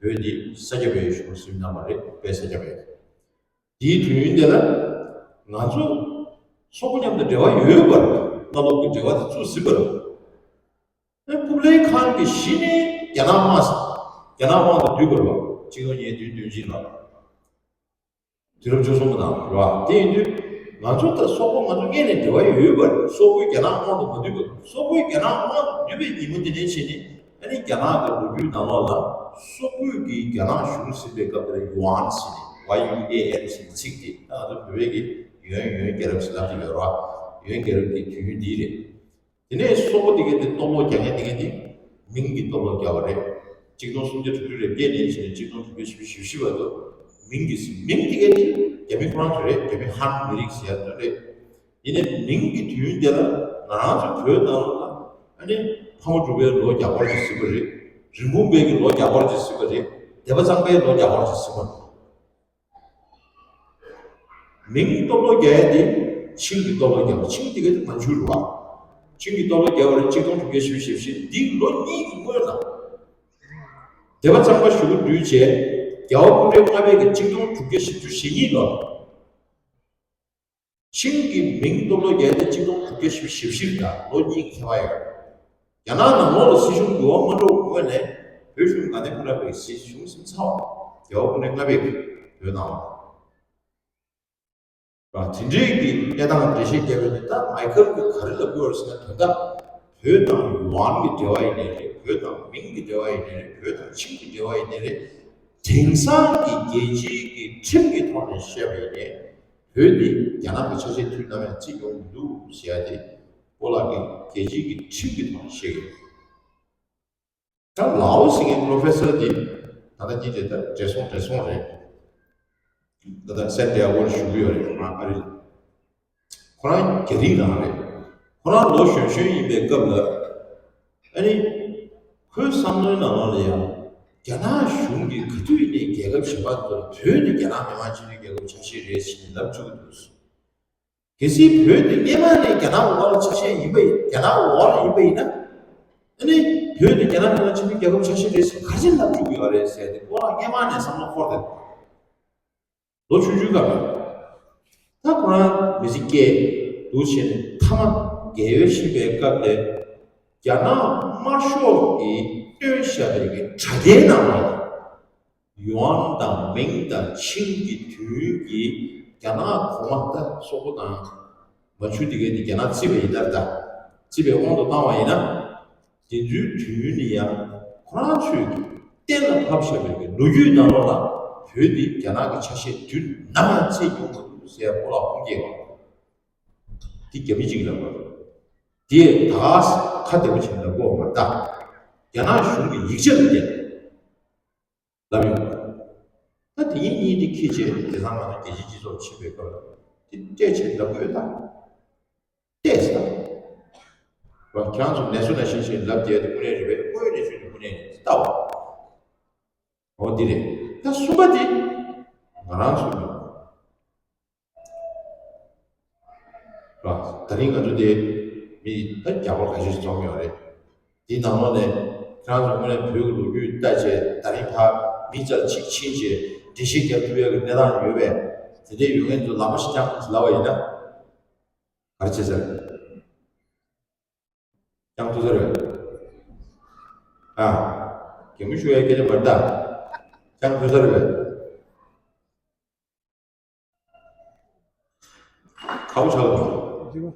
བོད་འདི་ས་སྐྱ་པའི་གཞུང་ཟིན་གནང་བ་རེད། དཔལ་ས་སྐྱ་པས། དེའི་དུས་ཡུན་དེ་ལ་ང་ཚོ་སོག་པོ་མཉམ་དུ་འབྲེལ་བ་ཡོད་པར་བླ་སློབ་ཀྱི་འབྲེལ་བ་དེ་བཙུགས་ཟིན་པར། ཨེ་ཕུབ་ལེན་ཁང་གི་གཞི་ནས་རྒྱ་ནག་དམག་རྒྱ་ནག་དམག་ཏུ་བསྡུས་དགོས་རེད་བ། ཆིག་སྟོང་ཉིས་བདུན་བདུན་ཅིག་ལ། དུས་རབས་བཅུ་གསུམ་པ་དང་རེད་བ། དེ་ཡིན་དུས་ང་ཚོ་དང་སོག་པོ་ང་ཚོ་སྔོན་ནས་འབྲེལ་བ་ཡོད་པ་རེད། སོག་པོས་རྒྱ་ནག་དམག་ཏུ་མ་བསྡུས་པ་དང་། སོག་པོས་རྒྱ་ནག་དམག་ཏུ་བསྡུས་པའི་ཉིན་མོ་དེ་ནས་བྱས་ནས། ཨ་ནི་རྒྱ་ནག་གི་ལོ་རྒྱུས་ནང་ལོགས་ལ་སོག་པོས་ཀྱིས་རྒྱ་ནག་གཞུང་ཟིན་པའི་སྐབས་དེར་ཡུའན་ཟེར་ནས། ཡུ་ཨེ་ཨེན་ཟེར་ནས་ཚིག་དེ་ད་ང་ཚོ་བོད་པའི་གི་ཡོན་ཡོན་རྒྱལ་རབས་ཟེར་ལབ་ཀྱི་ཡོད་རེད་བ། ཡོན་རྒྱལ་རབས་ཀྱི་དུས་ཡུན་འདི་རེད། དེ་ནས་སོག་པོ་དེ་གའི་དེ་སྟོབས་ལོག་རྒྱག་མཁན་དེ་གའི་དེ་མིང་གི་སྟོབས་ལོག་རྒྱག་པ་རེད། ཆིག་སྟོང་སུམ་བརྒྱ་དྲུག་ཅུ་རེ་བརྒྱད་ནས་བྱས་ནས་ཆིག་སྟོང་དྲུག་བརྒྱ་བཞི་བཅུ་ཞེ་བཞི་བར་དུ་མིང་གི་མིང་དེ་གའི་དེ་རྒྱ་མི་ཁོ་རང་ཚོ་རེད། རྒྱ་མི་ཧན་མི་རིགས་ཟེར་ཡ་དེ་རེད། ཡིན་ནའི་མིང་གི་དུས་ཡུན་དེ་ལ་ང་རང་ཚོ་བོད་ནང་ལ་ཨ་ནི་ཕག་མོ་གྲུ་པའི་ལོ་རྒྱག་པར་ཅིག་ཟེར་གྱི་རེད། རིན་སྤུངས་པའི་གི་ལོ་རྒྱག་པར་ཅིག་ཟེར་གྱི་རེད། སྡེ་པ་གཙང་པའི་ལོ་རྒྱག་པར་ཅིག་ཟེར་གྱི་རེད། མིང་སྟོབས་ལོག་རྒྱག་ཡ་དེ་ཆིང་གི་སྟོབས་ལོག་རྒྱག་པ། ཆིང་དེ་ག་དེ་མན་ཇུ་རེད་བ། ཆིང་གི་སྟོབས་ལོག་རྒྱག་པ་རེད། ཆིག་སྟོང་དྲུག་བརྒྱ་བཞི་བཅུ་ཞེ་བཞི། འདི་ལོ་གཉིས་ཀྱི་སྔོན་ལ་སྡེ་པ་གཙང་པ་གཞུག་གུ་བསྡུས་བྱས། རྒྱལ་བ་སྐུ་ཕྲེང་ལྔ་པའི་གི་ཆིག་སྟོང་དྲུག་བརྒྱ་བཞི་བཅུ་ཞེ་གཉིས་ལོར་ཆིང་གི་མིང་སྟོབས་ལོག་རྒྱག་ཡ་དེ་ཆིག་སྟོང་དྲུག་བརྒྱ་བཞི་བཅུ་ཞེ་བཞི་རེད། ད་ལོ་གཉིས་ཀྱི་ཁྱད་པར་ཡོད། རྒྱ་ནག་ནང་ལོགས་ལ་སྲིད་གཞུང་འགྱུར་བ་མ་འགྲོ་སྔོན་ནས་བོད་གཞུང་དགའ་ལྡན་ཕོ་བྲང་པའི་སྲིད་གཞུང་ཟིན་ཚར་བ། རྒྱལ་བ་སྐུ་ཕྲེང་ལྔ་པས་བོད་ནང་ལ། དེ་འདྲའི་གི་གནས་སྟངས་འགྲེལ་བཤད་བརྒྱབ་ཡོད་དེ། ད་མའི་ཁལ་གྱིས་ག་རེ་ལབ་ཀྱི་ཡོད་རེད་ཟེར་ན། དོན་དག་བོད་དང་ཡུའན་གྱི་འབྲེལ་བ་ཡིན་ནའི་རེད། བོད་དང་མིང་གི་འབྲེལ་བ་ཡིན་ནའི་རེད། བོད་དང་ཆིང་གི་འབྲེལ་བ་ཡིན་ནའི་རེད། དེང་སང་གི་རྒྱལ་སྤྱིའི་གི་ཁྲིམས་ཀྱི་ཐོག་ནས་བཤད་པ་ཡིན་ནའི། བོད་འདི་རྒྱ་ནག་གི་ཆ་ཤས་དུས་ནམ་ཡང་བརྩི་མྱོང་མི་འདུག་ཟེར་ཡ་དེ་སྤོ་ལགས་ཀྱིས་རྒྱལ་སྤྱིའི་གི་ཁྲིམས་ཀྱི་ཐོག་ནས་བཤད་ཀྱི་ཡོད། ད་ལའོ་ཟེར་མཁན་པོ་རོ་ཕེ་སར་འདི་ད་ལྟ་ཉིན་དེ་ལྟར་བགྲེས་སོང་བགྲེས་སོང་རེད། ད་ལྟ་སན་ཏི་ཡ་གོ་ལ་བཞུགས་ཀྱི་ཡོད་རེད། ང་ཨ་རི་ལ། ཁོ་རང་རྒྱ་རིགས་རང་རེད། ཁོ་རང་ལོ་གཞོན་གཞོན་ཡིན་པའི་སྐབས་ལ། ཨ་ནི། ཁོའི་བསམ་བློའི་ནང་ལ་ཡང་། རྒྱ་ནག་གཞུང་གིས་ག་དུས་ནས་རྒྱལ་ཁབ་གཞན་པ་ཚོར་བོད་ནི་རྒྱ་ནག་མི་དམངས་སྤྱི་མཐུན་རྒྱལ་ཁབ་ཆ་ཤས་རེད་ཟེར་ནས་ལབ་བཅུག་གི་འདུག། གལ་སྲིད་བོད་དེ་སྔས་མ་ནས་རྒྱ་ནག་འོག་ལ་ཆ་ཤས་ཡིན་པ་ཡིན། རྒྱ་ནག་འོག་ལ་ཡིན་པ་ཡིན་ན། ཨ་ནི། བོད་དེ་རྒྱ་ནག་ནང་ཆིངས་ཡིག་རྒྱལ་ཁབ་ཆ་ཤས་རེད་ཟེར་ག་རེ་ལབ་བཅུག་གི་ཡོད་རེད་ཟེར་ཏེ། ཁོ་རང་སྔས་མ་ནས་བསམ་བློ་འཁོར་ཏེ། ལོ་ཆུང་ཆུང་སྐབས་ལ། ད་ཁོ་རང་མི་ཚེ་སྐྱེལ་འདུག་བྱས་ནས་མཐའ་མ་རྒས་ཡོལ་ཕྱིན་པའི་སྐབས་དེ། རྒྱ་ནག་དམར་ཤོག་གིས་བཏོན་བཞག་པའི་གི་དྲ་རྒྱའི་ནང་ལ། ཡུའན་དང་མིང་དང་ཆིང་གི་དུས་ཀྱི་རྒྱ་ནག་གོང་མ། ད་སོག་པོ་དང་མན་ཇུ་དེ་གའི་དེ་རྒྱ་ནག་བརྩིས་པ་ཡིན་ན། ད་བརྩིས་པའི་དབང་དུ་བཏང་བ་ཡིན་ན། དེ་ཚོའི་དུས་ཡུན་ནི་ཡང་ཁོ་རང་ཚོས་ཀྱི་གཏན་ལ་ཕབ་བཞག་པའི་ལོ་རྒྱུས་ནང་ལོགས་ལ་བོད་འདི་རྒྱ་ནག་གི་ཆ་ཤས་དུས་ནམ་ཡང་བརྩིས་མྱོང་མ་འདུག་ཟེར་སྤོ་ལགས་ཁུངས་སྐྱེལ་བ། འདི་རྒྱ་མི་གཅིག་ལབ་པ། དེས་ད་ཁ་བདེ་པོ་བྱས་ནས་ལབ་དགོས་པ་མ་རེད་ད། རྒྱ་ནག་གཞུང་གི་ཡིག་ཆ་ལ་བརྟེན་ལབ་ཡོང་བ། ད་དེ་ཡིན་གཉིས་དེ་ཁྱི་བྱས་དེང་སང་ང་ཚོ་རྒྱལ་སྤྱིའི་སྤྱི་ཚོགས་ཕྱིན་པའི་སྐབས་ལ་དེ་སྤྲད་བྱས་ལབ་དགོས་ད། བལྟས་ཟེར། བ། ཁྱེད་རང་ཚོ་ནས་སོ་ནས་ཤེས་ཤེས་ལབ་བསྡད་དེ་དངོས་གནས་རེད་པས། དངོས་ཡོད་གནས་ཚུལ་དེ་དངོས་གནས་རེད། ལྟ་བ། འོ་འདི་རེད། ད་གསུམ་པ་དེ་ང་རང་ཚོ་ཡིན། བ། ད་རིང་ང་ཚོ་དེ་མི་ད་རྒྱ་བོད་ཁ་ཤས་ཤིག་འཛོམས་ཡོད་རེད། འདི་ནང་ལོགས་ནས་ཁྱེད་རང་ཚོ་དངོས་གནས་བོད་ཀྱི་ལོ་རྒྱུས་ལྟ་བྱས། ད་རིང་ཕར་མི་རྩར་ཅིག་ཕྱིན་བྱས་འགྲེལ་བཤད་རྒྱབ་ཐུབ་ཡག་གི་གནས་སྟངས་ཡོད་པས། དེ་འདྲའི་ཡོད་མཁན་ཚོ་ལག་པ་ཞིག་བརྐྱངས་ལབ་པ་ཡིན་ན། ག་རེ་བྱེད་ས་རེད། བརྐྱངས་ཐུབ་ས་རེད་པས། ཨ། གད་མོ་ཤོར་ཡའི་སྐད་ཆ་མ་རེད་ད། བརྐྱངས་ཐུབ་ས་རེད་པས། ཁག་པོ་ཆགས་འདུག།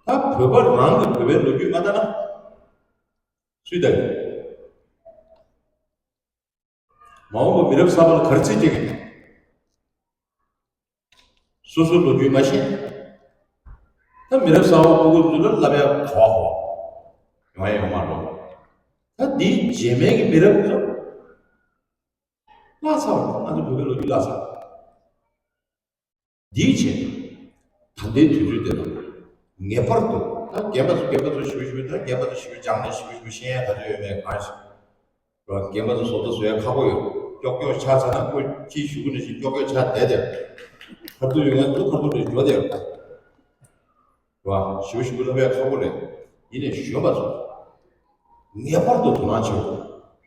ད་བོད་པ་རང་གི་བོད་པའི་ལོ་རྒྱུས་མ་ལྟ་ན། སུས་ལྟ་གི། མ་འོངས་པ་མི་རབས་གསར་པ་ལ་ག་རེ་རྩིས་སྤྲད་ཀྱི་འདུག། སོ་སོའི་ལོ་རྒྱུས་མ་ཤེས། ད་མི་རབས་གསར་པ་སྤུ་གུ་ཚོ་ལ་ལབ་ཡ་ག་བ་ག་བ་ཡོང་ཡ་ཡོད་མ་རེད། ད་འདིའི་རྗེས་མའི་གི་མི་རབས་ཚོ་བརླག་ཚར་བ་རེད། ང་ཚོ་བོད་པའི་ལོ་རྒྱུས་བརླག་ཚར། འདིའི་ཆེད་དུ་ད་ལྟའི་དུས་ཚོད་འདི་ལ་ངེས་པར་དུ། ད་རྒན་པ་ཚོ་རྒན་པ་ཚོ་ཞུ་ཞུ། ད་རྒན་པ་ཚོ་ཞུ་སྦྱངས་ནས་ཞུ་ཞུ་ཤེས་ཡ་ག་ཚོད་ཡོད་མེད་གང་ཞིག་རོ། རྒན་པ་ཚོ་བཟོ་ལྟ་བཟོ་ཡ་ཁག་པོ་ཡོད། ཀྱོག་ཀྱོག་ཆགས་ཚར་ན་ཁོ་ཅིག་ཞུ་གི་ནས་ཞིག་ཀྱོག་ཀྱོག་ཆགས་བསྡད་དེ། ཁ་ཐུག་ཡོང་ཡ་འདུག། ཁ་ཐུག་རེ་འཇོག་དེ་རོ། ཞུ་ཞུ་ལབ་ཡ་ཁག་པོ་རེད། ཡིན་ནས་གཞོན་པ་ཚོ་ངེས་པར་དུ་དོ་སྣང་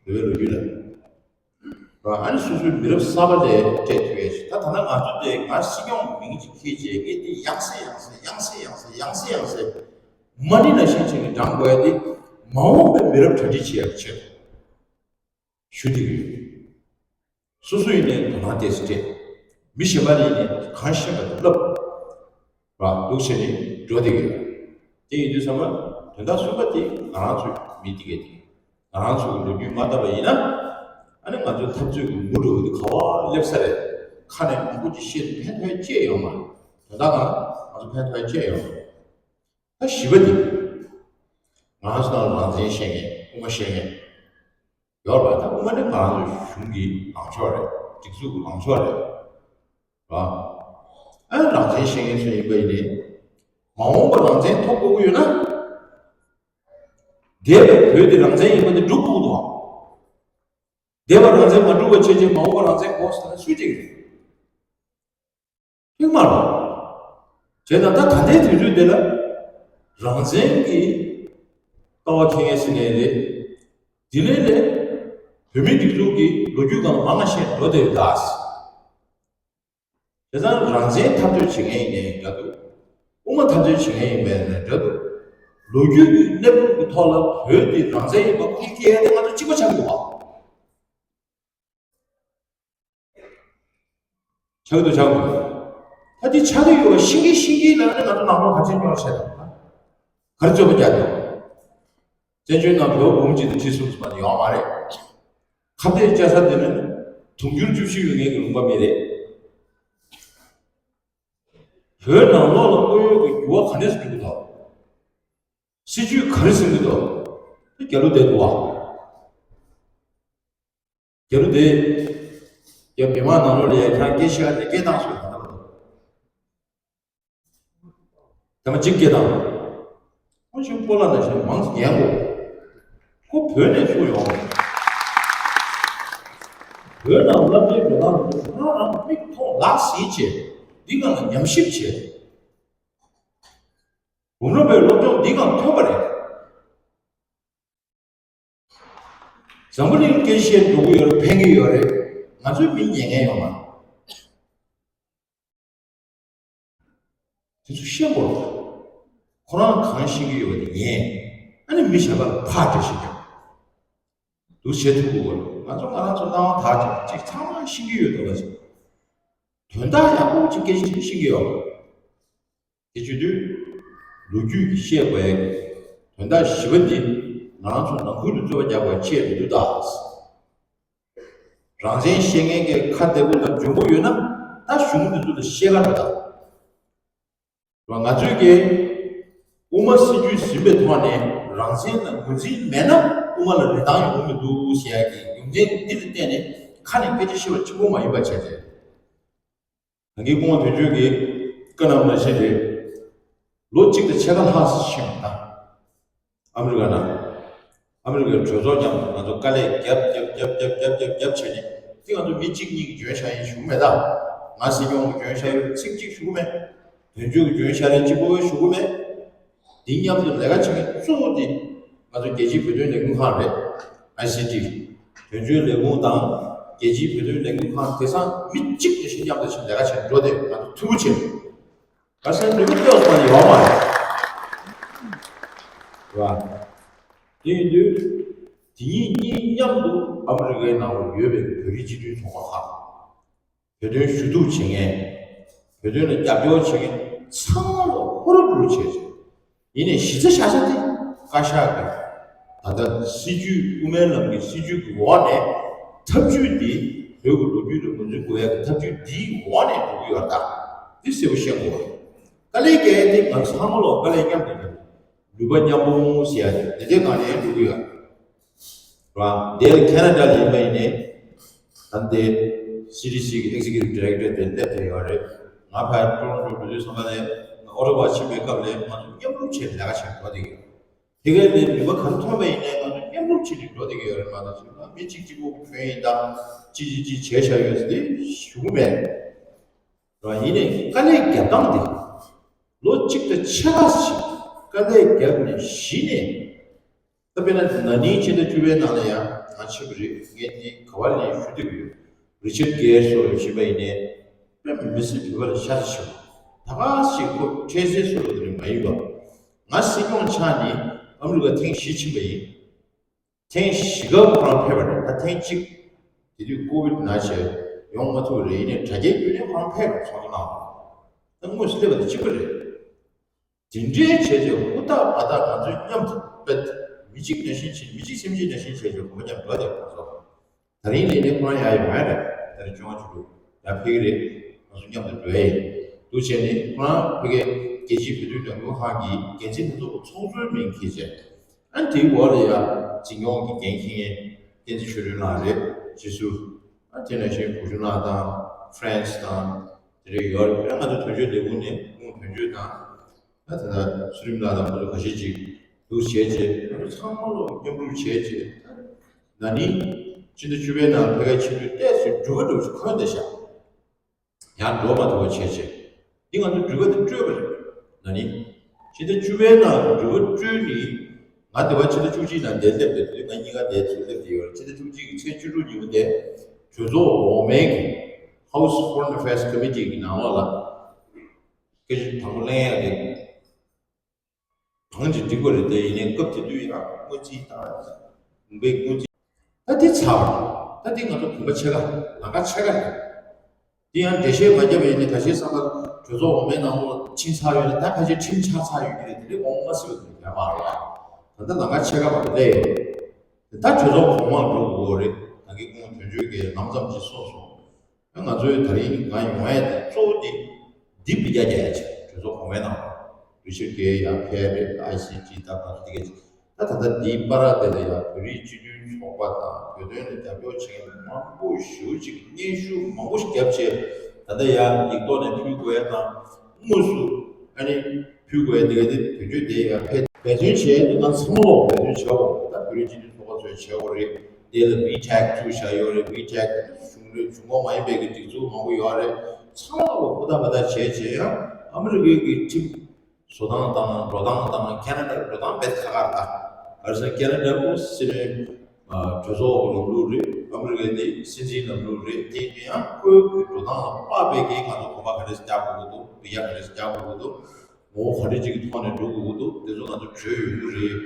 བྱེད་དགོས། བོད་པའི་ལོ་རྒྱུས་ལ། ཨ་ནི་སོ་སོའི་མི་རབས་གསར་པ་ལ་སྤྲད་ཐུབ་ཡས་ཤིག། ད་ད་ལྟ་ང་ཚོ་དེ་ང་སྲིད་སྐྱོང་མིང་ཅིག་ཁྱེར་བྱས་ངས་དེ་ཡང་སེ་ཡང་སེ་ཡང་སེ་ཡང་སེ་ཡང་སེ་ཡང་སེ་མ་ཎི་ནང་བཞིན་བྱས་ནས་བགྲང་དགོས་ཡ་དེ། མ་འོངས་པའི་མི་རབས་གྲ་སྒྲིག་བྱེད་ཡག་ཆེད་དུ་ཞུ་བསྡད་ཀྱི་ཡོད། སོ་སོ་ཡིན་ནའི་དོ་སྣང་ཏོག་ཙམ་སྤྲད། མི་གཞན་པ་ཡིན་ནའི་གང་ཤེས་པ་དེ་བསླབ། ར་འདུག་བྱས་ནས་འགྲོ་བསྡད་ཀྱི་ཡོད། དེ་ཡིན་དུས་ཙམ་པ་དོན་དག་གསུམ་པ་དེ་ང་རང་ཚོའི་མི་དེ་གས་དེ་ང་རང་ཚོ་གི་ལོ་རྒྱུས་མ་བལྟས་པ་ཡིན་ན། ཨ་ནི་ང་ཚོའི་འཐབ་རྩོད་ཀྱི་མུ་འགྲོ་བ་དེ་ག་པར་སླེབས་ས་རེད། ཁ་ནས་མང་པོ་ཅིག་བཤད་ནས་ཕན་ཐོགས་ཅི་ཡོད་མ་རེད། དོན་དག་ང་ང་ཚོ་ཕན་ཐོགས་ཅི་ཡོད་མ་རེད། ད་བཞི་པ་དེ། ང་རང་ཚོ་ནང་ལ་རང་བཙན་བཤད་མཁན་དབུ་མ་བཤད་མཁན་ཡོད་རེད་པ། ད་དབུ་མ་ནི་ང་རང་ཚོ་གཞུང་གི་ལངས་ཕྱོགས་རེད། སྒྲིག་འཛུགས་ཀྱི་ལངས་ཕྱོགས་རེད་པ། ཨ་རང་བཙན་བཤད་མཁན་ཚོ་ཡིན་པ་ཡིན་ནའི། མ་འོངས་པར་རང་བཙན་ཐོབ་དགོས་ཀྱི་ཡོད་ན། འདས་པའི་བོད་དེ་རང་བཙན་ཡིན་པ་དེ་སྒྲུབ་དགོས་འདུག་བ། འདས་པར་རང་བཙན་མ་སྒྲུབ་པ་བྱས་རྗེས་མ་འོངས་པར་རང་བཙན་དགོས་ཟེར་ན་སུས་བྱེད་ཀྱི་རེད། ཐེངས་མ་རེད། བྱས་ཙང་ད་ད་ལྟའི་དུས་ཚོད་འདི་ལ་རང་བཙན་གྱི་ལྟ་བ་འཁྱེར་མཁན་ཟེར་ནའི་རེད། དེ་ནས་ལས་བོད་མིའི་སྒྲིག་འཛུགས་ཀྱི་ལོ་རྒྱུས་སྒང་ལ་མང་ང་བཤད་འགྲོ་བསྡད་ཡོད་ད། བྱས་ཙང་རང་བཙན་འཐབ་རྩོད་བྱེད་མཁན་ཡིན་ནའི་འདྲ་འདུག་དབུ་མ་འཐབ་རྩོད་བྱེད་མཁན་ཡིན་པའི་ནའི་འདྲ་འདུག་ལོ་རྒྱུས་ཀྱི་གནས་བབ་ཀྱི་ཐོག་ལ་བོད་འདི་རང་བཙན་ཡིན་པ་ཁུངས་སྐྱེལ་ཡ་དེ་ང་ཚོ་གཅིག་པ་ཆགས་ཀྱི་འདུག་བ། ཆགས་འདུག་ཆགས་འདུག་ད་འདི་ཆགས་ཀྱི་ཡོད་པ་ཤེས་ཀྱི་ཤེས་ཀྱི་ལབ་ནས་ང་ཚོ་ནང་ལོགས་ག་ཚོད་རྙོག་བྱས་དང་། ག་རེ་རྩོད་པ་རྒྱག་འདུག་བཙན་བྱོལ་ནང་བོད་འབུམ་གཅིག་དང་ཁྲི་གསུམ་ཙམ་ཡོད་མ་རེད། ཁ་གཏད་བཅའ་ས་དེ་ནི་དུང་ཕྱུར་བཅུ་བཞི་ཡོད་མཁན་གྱི་ལུང་པ་མི་རེད། བོད་ནང་ལོགས་ལ་དངོས་ཡོད་ཀྱི་འགྱུར་བ་ག་འདྲས་སུ་འགྲོ་གི་འདུག་སྲིད་ཇུས་ག་རེ་ཟིན་གྱི་འདུག་རྒྱ་ལོ་བསྡད་འདུག་བ། རྒྱ་ལོ་དེ། རྒྱ་མི་མང་ནང་ལོགས་ལ་ཡ་ཁྱང་སྐད་ཤེས་ཨ་ནི་སྐད་བཏང་སོང་ད་ལོ། དེ་མ་གཅིག་སྐད་བཏང་། ཁོ་ཞིག་སྤོ་ལགས་ནང་བཞིན་མང་ཙམ་ཉན་དགོས། ཁོ་བོད་ནས་ཚུར་ཡོང་། བོད་ནང་སློབ་གྲྭའི་འགྲོ་སྟངས་ཁོ་རང་མིག་མཐོང་ལག་ཟིན་བྱས། འདི་སྒང་ལ་ཉམས་ཞིབ་བྱས། འབུམ་རམས་པའི་སློབ་སྦྱོང་འདི་སྒང་ཐོན་པ་རེད། འཛམ་བུ་གླིང་སྐད་བཤད་འགྲོ་གི་ཡོད་རེད། ཕན་གྱི་ཡོད་རེད། ང་ཚོའི་མི་ཉན་མཁན་ཡོད་མ་རེད། དེ་ཚོ་ཤེས་དགོས་རེད། ཁོ་རང་གང་ཤེས་ཀྱི་ཡོད་པ་དེ་ཉན། ཨ་ནི་མི་གཞན་པ་ལ་ཕར་འགྲེལ་བཤད་རྒྱབ། འདུག་བྱེད་ཐུབ་དགོས་རེད། ང་ཚོ་ང་རང་ཚོ་སྣང་བ་དག་ཅིག་ཅིག་ཚང་མ་ཤེས་ཀྱི་ཡོད་འདུག་ལ་ཅིག་དོན་དག་ཡག་པོ་ཅིག་སྐད་ཆ་ཅིག་ཤེས་ཀྱི་ཡོད། དེ་བྱེད་དུས། ལོ་རྒྱུས་ཀྱི་བཤད་དགོས་ཡ་གི་དོན་དག་བཞི་པ་འདི་ང་རང་ཚོ་ནང་ཁུལ་དུ་རྩོད་པ་རྒྱག་དགོས་ཡ་ཆེད་དུ་འདུག་ད། རང་བཙན་བཤད་མཁན་གྱི་ཁ་བདེ་པོ་དང་འཇོན་པོ་ཡོད་ན་ད་གཞུང་འདི་ཚོ་ལ་བཤད་ག་འགྲོ་ད། ང་ཚོས་ཀྱི་དབུ་མ་སྲིད་ཇུས་ཟིན་པའི་ཐོག་ནས་རང་བཙན་ལ་ངོས་འཛིན་མེད་ན་དབུ་མ་ལ་རིན་ཐང་ཡོང་གི་མི་འདུག་ཟེར་ཡ་གི་ཡོང་འཛིན་འདི་ལ་བརྟེན་ནས་ཁ་ནས་སྐད་ཆ་བཤད་པ་གཅིག་པོ་མ་ཡིན་པ་བྱས་ཏེ། ད་གིན་སྐུ་ངོ་དོན་གཅོད་ཀྱིས་བཀའ་གནང་བ་ནང་བཞིན་རེད། ལོ་གཅིག་དང་ཕྱེད་ཀ་ལྷག་ཙམ་ཕྱིན་པ་དང་། ཨ་མི་རི་ཀ་ནང་། ཨ་མི་རི་ཀའི་གྲོས་ཚོགས་མཉམ་དུ་ང་ཚོ་དཀའ་ལས་རྒྱབ་རྒྱབ་རྒྱབ་བྱས་ནས་དེ་ང་ཚོ་མི་གཅིག་གཉིས་ཀྱིས་འཇོན་བཞག་ཡིན་ཞུ་གི་མེད་ད། ང་སྲིད་སྐྱོང་གིས་འཇོན་བཞག་ཡོད་ཚིག་གཅིག་ཞུ་གི་མེད། དོན་གཅོད་ཀྱིས་འཇོན་བཞག་རེད་གཅིག་པོ་ཞུ་གི་མེད། དེ་མཉམ་དུ་ལས་ཀ་བྱེད་མཁན་གཙོ་བོ་དེ་ང་ཚོ་རྒྱལ་སྤྱིའི་བོད་དོན་ལས་འགུལ་ཁང་རེད། ཨའི་སི་ཊི། དོན་གཅོད་ལས་ཁུངས་དང་རྒྱལ་སྤྱིའི་བོད་དོན་ལས་འགུལ་ཁང་དེ་ཚང་མི་གཅིག་དེ་བཞིན་མཉམ་དུ་ཕྱིན་ལས་ཀ་བྱེད་འགྲོ་དེ་ང་ཚོ་ཐུགས་ཁུར་ཆེ། ག་ས་ནུས་པ་ཏོག་ཙམ་ཡོད་མ་རེད། རེད་བ། དེ་ཡིན་དུས། དེ་གཉིས་གཉིས་མཉམ་དུ་ཨ་མི་རི་ཀའི་ནང་ལ་ཡོད་པའི་བོད་རིགས་སྤྱི་མཐུན་ཚོགས་པ་ཁག་བོད་དོན་ཞུ་གཏུག་བྱེད་མཁན། བོད་དོན་ལ་རྒྱབ་སྐྱོར་བྱེད་མཁན་ཚང་མ་ལ་ཧུར་པོ་བྱས་བྱས། ཡིན་ནའི་གཞི་རྩ་བཞག་ས་དེ་བཀའ་ཤག་གི་ད་ལྟ་སྲིད་ཇུས་དབུ་མའི་ལམ་གྱི་སྲིད་ཇུས་ཀྱི་འོག་ནས་ཐབས་ཇུས་འདི་བོད་ཀྱི་ལོ་རྒྱུས་ལ་ངོས་འཛིན་དགོས་ཡ་གི་ཐབས་ཇུས་འདིའི་འོག་ནས་འགྲོ་གི་ཡོད་རེད་ད། འདི་གསལ་པོ་ཤེས་དགོས་རེད། དཀའ་ལས་རྒྱག་ཡ་དེ་ང་ཚང་མ་ལོག་དཀའ་ལས་མཉམ་དུ་རྒྱག་ནུས་པ་མཉམ་སྤུངས་ཟེར་ཡ་དེ་དེ་སྒང་ནས་འགྲོ་གི་ཡོད་རེད། རེད་བ། འདིར་ཁེ་ན་ཌ་ལ་ཡིན་པ་ཡིན་ནའི། ད་ལྟའི་སི་ཌི་སི་གི་ཨེག་ཛི་ཀིའུ་ཊིབ་ཌི་རེག་ཊར་དེ་སླེབས་བསྡད་ཡོད་རེད། ང་ཕར་ཀྲོ་རོན་ཊོ་འགྲོ་དུས་ཙམ་པ་ནས་ཨོ་ཊོ་ཝ་ཕྱིན་པའི་སྐབས་ལ་ང་ཚོ་མཉམ་རུབ་བྱས་ལས་ཀ་བྱེད་འགྲོ་བསྡད་ཡོད། དེ་གའི་ལས་ནུས་པ་ག་རེ་ཐོན་པ་ཡིན་ནའི་ང་ཚོ་མཉམ་རུབ་བྱས་ནས་འགྲོ་བསྡད་ཀྱི་ཡོད་རེད། མ་གཏོགས་ང་མི་གཅིག་གཅིག་པོ་གྱོན་ཡིན་དང་གཅིག་གཅིག་གཅིག་བྱས་བཞག་ཡོད་ཟེར་དེ་ཞུ་གི་མེད། རེད་བ། ཡིན་ནའི་དཀའ་ལས་རྒྱབ་སྟངས་དེ་ལོ་གཅིག་དང་ཕྱེད་ཀ་ཞིག་དཀའ་ལས་བརྒྱབ་ནས་གཞི་ནས། ད་དཔེར་ན་ན་ནིང་ཕྱི་ཟླ་བཅུ་པའི་ནང་ལ་ཡང་ང་ཕྱིན་པ་རེད། ངས་འདི་ག་བ་ལ་ཡང་ཞུ་འདོད་ཀྱི་ཡོད། རི་ཆར་གྷེར་སོགས་ལ་ཕྱིན་པ་ཡིན་ནའི་དཔེ་མི་སྲིད་བོད་པ་ལ་ཤ་ཚ་ཆེ་བ། ད་ག་ཞིག་ཁོ་འཕྲལ་སེལ་སོགས་ལ་དེ་རིང་མ་ཡིན་པ། ང་སྲིད་སྐྱོང་ཆགས་ནས་ ཨ་མི་རི་ཀ་ཐེངས་བཞི་ཕྱིན་པ་ཡིན། ཐེངས་བཞི་ག་ཁོ་རང་ཕེབས་པ་རེད། ད་ཐེངས་གཅིག་དེ་དུས་ཀོ་བིད་ན་བྱས་ཡོང་མ་ཐུབ་པ་རེད། ཡིན་ནའི་དྲ་རྒྱའི་བརྒྱུད་ནས་ཁོ་རང་ཕེབས་པར་ཚོགས་འདུ་གནང་བ་རེད། ད་དངོས་སུ་སླེབས་པ་དང་གཅིག་པ་རེད། དེ་འདྲའི་བྱས་རྗེས་ཧུར་ཐག་འབད་ཐག་ང་ཚོས་མཉམ་དུ་དཔེ་མི་གཅིག་ནང་བཞིན་བྱས། མི་གཅིག་སེམས་གཅིག་ནང་བཞིན་བྱས་རྗེས་གོམ་པ་མཉམ་འགྲོ་བསྡད་པ་ཚོ། ད་རིང་ལས་ནས་ཁོ་རང་ཡར་ཡོང་ཡ་རེད། ད་རིང་བཅོ་ལྔ་བཅུ་དྲུག་ཡར་ཕེབས་ཀྱི་རེད། ང་ཚོ་མཉམ་དུ་འགྲོ་ཡ་ཡིན། འདུག་བྱས་ནས་ཁོ་རང་ཕ་གིའི་རྒྱལ་སྤྱིའི་བོད་དོན་ལས་འགུལ་ཁང་གི་འགན་འཛིན་ལྷན་ཚོགས་ཀྱི་ཚོགས་གཙོའི་མིང་འཁྱེར་བྱས། ཨ་ནི་དེའི་འོག་ལ་ཡ་འཛིན་སྐྱོང་གི་འགན་འཁྱེར་མཁན་བསྟན་འཛིན་ཆོས་སྒྲོན་ལགས་རེད། རྗེས་སུ་ཨ་དེ་ནང་བཞིན་གུ་ཤུ་ལགས་དང་ཧྥ་རན་སི་དང་དེ་འདྲ་ཡོད་རེད། ང་ཚོ་དོན་གཅོད་ལས་ཁུངས་ནས་ཁོང་དོན་གཅོད་དང་། ད་ད་ལྟ་ཚུལ་ཁྲིམས་ལགས་དང་ཁོ་ཚོ་ཁ་ཤས་ཅིག་འདུག་བྱས་རྗེས་ང་ཚོ་ཚང་མ་ལོ་མཉམ་རུབ་བྱས་རྗེས། ད་ན་ནིང་ཕྱི་ཟླ་བཅུ་པའི་ནང་ཕ་གིར་ཕྱིན་དུས་ཏོག་ཙམ་འགྲུལ་པ་འགྲོ་ཞིག་འཁོན་བསྡད་ཤག་ཡང་འགྲོ་མ་ཐུབ་པ་བྱས་རྗེས། འདི་ང་ཚོ་འགྲུལ་པ་དེ་སྤྲོད་པ་རེད། ན་ནིང་ཕྱི་ཟླ་བཅུ་པའི་ནང་འགྲུལ་པ་སྤྲོད་ནི། ང་དེ་བ་ཕྱི་ཟླ་བཅུ་གཅིག་ནང་འདིར་སླེབས་བསྡད་དུས་ང་གཉིས་ཀ་འདིར་ཚུར་སླེབས་བསྡད་ཡོད་རེད། ཕྱི་ཟླ་བཅུ་གཅིག་གི་ཚེས་བཅུ་དྲུག་ཉིན་མོ་དེ་གྲོས་ཚོགས་འོག་མའི་གི་House Foreign Affairs Committee གི་ནང་ལོགས་ལ། སྐད་ཆ་དང་པོ་གླེང་ཡག་དེ་གང་ཅི་འགྲིག་པ་རེད། དེ་ཡིན་ནའི་སྐབས་དེ་དུས་ཡང་སྔོན་རྩིས་དང་། དགུན་པའི་སྔོན་རྩིས། ད་འདི་ཚར་བ་རེད། ད་འདི་ང་ཚོ་གོམ་པ་ཕྱེད་ཀ་ལམ་ཁ་ཕྱེད་ཀ་རེད། འདི་ཡང་འགྲེལ་བཤད་མ་བརྒྱབ་པ་ཡིན་ནའི་ཁ་ཤས་བསམ་པ་གྲོས་ཚོགས་འོག་མའི་ནང་ལོགས་ཕྱིན་ཚར་ཡོད་ན་ད་ཕལ་ཆེར་ཁྲིམས་ཆགས་ཚར་ཡོད་ཀྱི་རེད། དེ་འདྲའི་དགོངས་པ་མ་ཚོམ་པ་དེ་འདྲ་མ་རེད་པ། ད་ལྟ་ལམ་ཁ་ཕྱེད་ཀ་མ་གཏོགས་སླེབས་ཡོད་རེད། ད་གྲོས་ཚོགས་གོང་མར་འགྲོ་དགོས་རེད། ད་གིན་ཁོང་དོན་གཅོད་ཀྱིས་ལམ་ཙམ་ཅིག་གསུངས་སོང་། ང་ཚོའི་ད་རིང་ང་ཡོང་ཡས་དེ་གཙོ་བོ་དེ་འདི་འབུད་རྒྱག་རྒྱག་ཡ་ཆེད་གྲོས་ཚོགས་གོང་མའི་ནང་ལ་རུ་ཕྱིར་རྒྱལ་ཡང་ཕེབས་རེད། ཨའི་སི་ཇི་ད་ག་ཚོད་དེ་གས། ད་ད་ལྟ་འདིའི་པར་དེ་ལ་ཡང་བོད་རིགས་སྤྱི་མཐུན་ཚོགས་པ་དང་བོད་དོན་ལ་རྒྱབ་སྐྱོར་བྱེད་མཁན་མང་པོ་ཞེ་པོ་ཅིག་སྙན་ཞུ་མང་པོ་ཞིག་བརྒྱབ་བྱས། ད་ལྟ་ཡང་ཡིག་ཐོག་ནས་ཕུལ་དགོས་ཡ་དང་དངོས་སུ་ཨ་ནི་ཕུལ་དགོས་ཡ་དེ་ག་དེ་དོན་གཅོད་དེ་ཡང་ཕེབས་འབད་བརྩོན་བྱས་ཏེ་ང་ཚང་མ་ལོག་འབད་བརྩོན་བྱས་འོ། ད་བོད་རིགས་སྤྱི་མཐུན་ཚོགས་པ་ཚོས་བྱས་འོ་རེད། དེ་ལ་ཝི་ཊེག་བཙུགས་བཞག་ཡོད་རེད། ཝི་ཊེག་གཞུང་ལས་གཞུང་ཁོངས་མ་ཡིན་པའི་གི་སྒྲིག་འཛུགས་མང་པོ་ཡོད་རེད། ཚང་མ་ལ་ཧུར་ཐག་འབད་ཐག་བྱས་བྱས་ཡང་ཨ་མི་རི་ཀའི་གི་ཁྲིམས་བཟོ་སྟངས་དང་འགྲོ་སྟངས་དང་ཁེ་ན་ཌ་འགྲོ་སྟངས་དཔེ་ཁག་ཁག་རེད། ད་ག་རེ་ཟེར་ན་ཁེ་ན་ཌ་པོ་སི་ནི་གྲོས་ཚོགས་ལམ་ལུགས་རེད། ཨ་མི་རི་ཀའི་དེ་སྲིད་འཛིན་ལམ་ལུགས་རེད། དེ་ཡིན་ན་ཡང་ཁོའི་གི་འགྲོ་སྟངས་ལ་དཔག་པའི་གི་ང་ཚོ་གོམ་པ་ག་རེ་རྒྱག་དགོས་ཀྱི་འདུག་འབུད་རྒྱག་ག་རེ་རྒྱག་དགོས་ཀྱི་འདུག་ངོ་བོ་ག་འདྲ་ཅིག་གི་ཐོག་ནས་འགྲོ་དགོས་ཀྱི་འདུག་དེ་ཚོ་ང་ཚོ་གྲོས་ཡོང་གི་རེད།